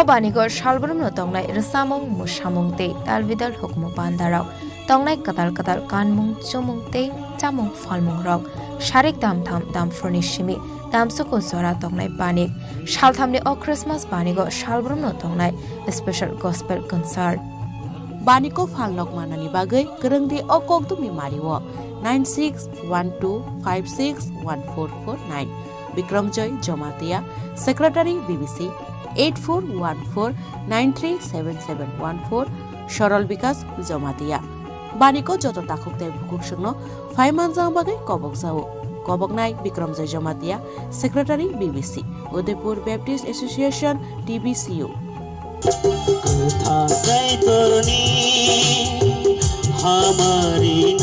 O baniko salbrumno tongnai rwchapmung, mwsamung tei talbidal hukumu pandarok tongnai kwtal kwtal kanmung, chumung tei chamung phalmungrok sarik damtham damphurni simi damsuku jora tongnai banik. Salthamni o Christmas banigo salbrumno tongnai special gospel concert. Baniko phalnok manani bagwi kwrwngdi o kokdumni mario nine six one two five six one four four nine. Bikramjoy Jamatia, Secretary B B C, eight four one four nine three seven seven one four, Sorol Bikash Jamatia. Baniko joto takhuk tei bukhuk songno phai manjak bagwi kobok jao. Koboknai Bikramjoy Jamatia, Secretary B B C, Udaipur Baptist Association, D B C U. Kwthang Kaitorni hamari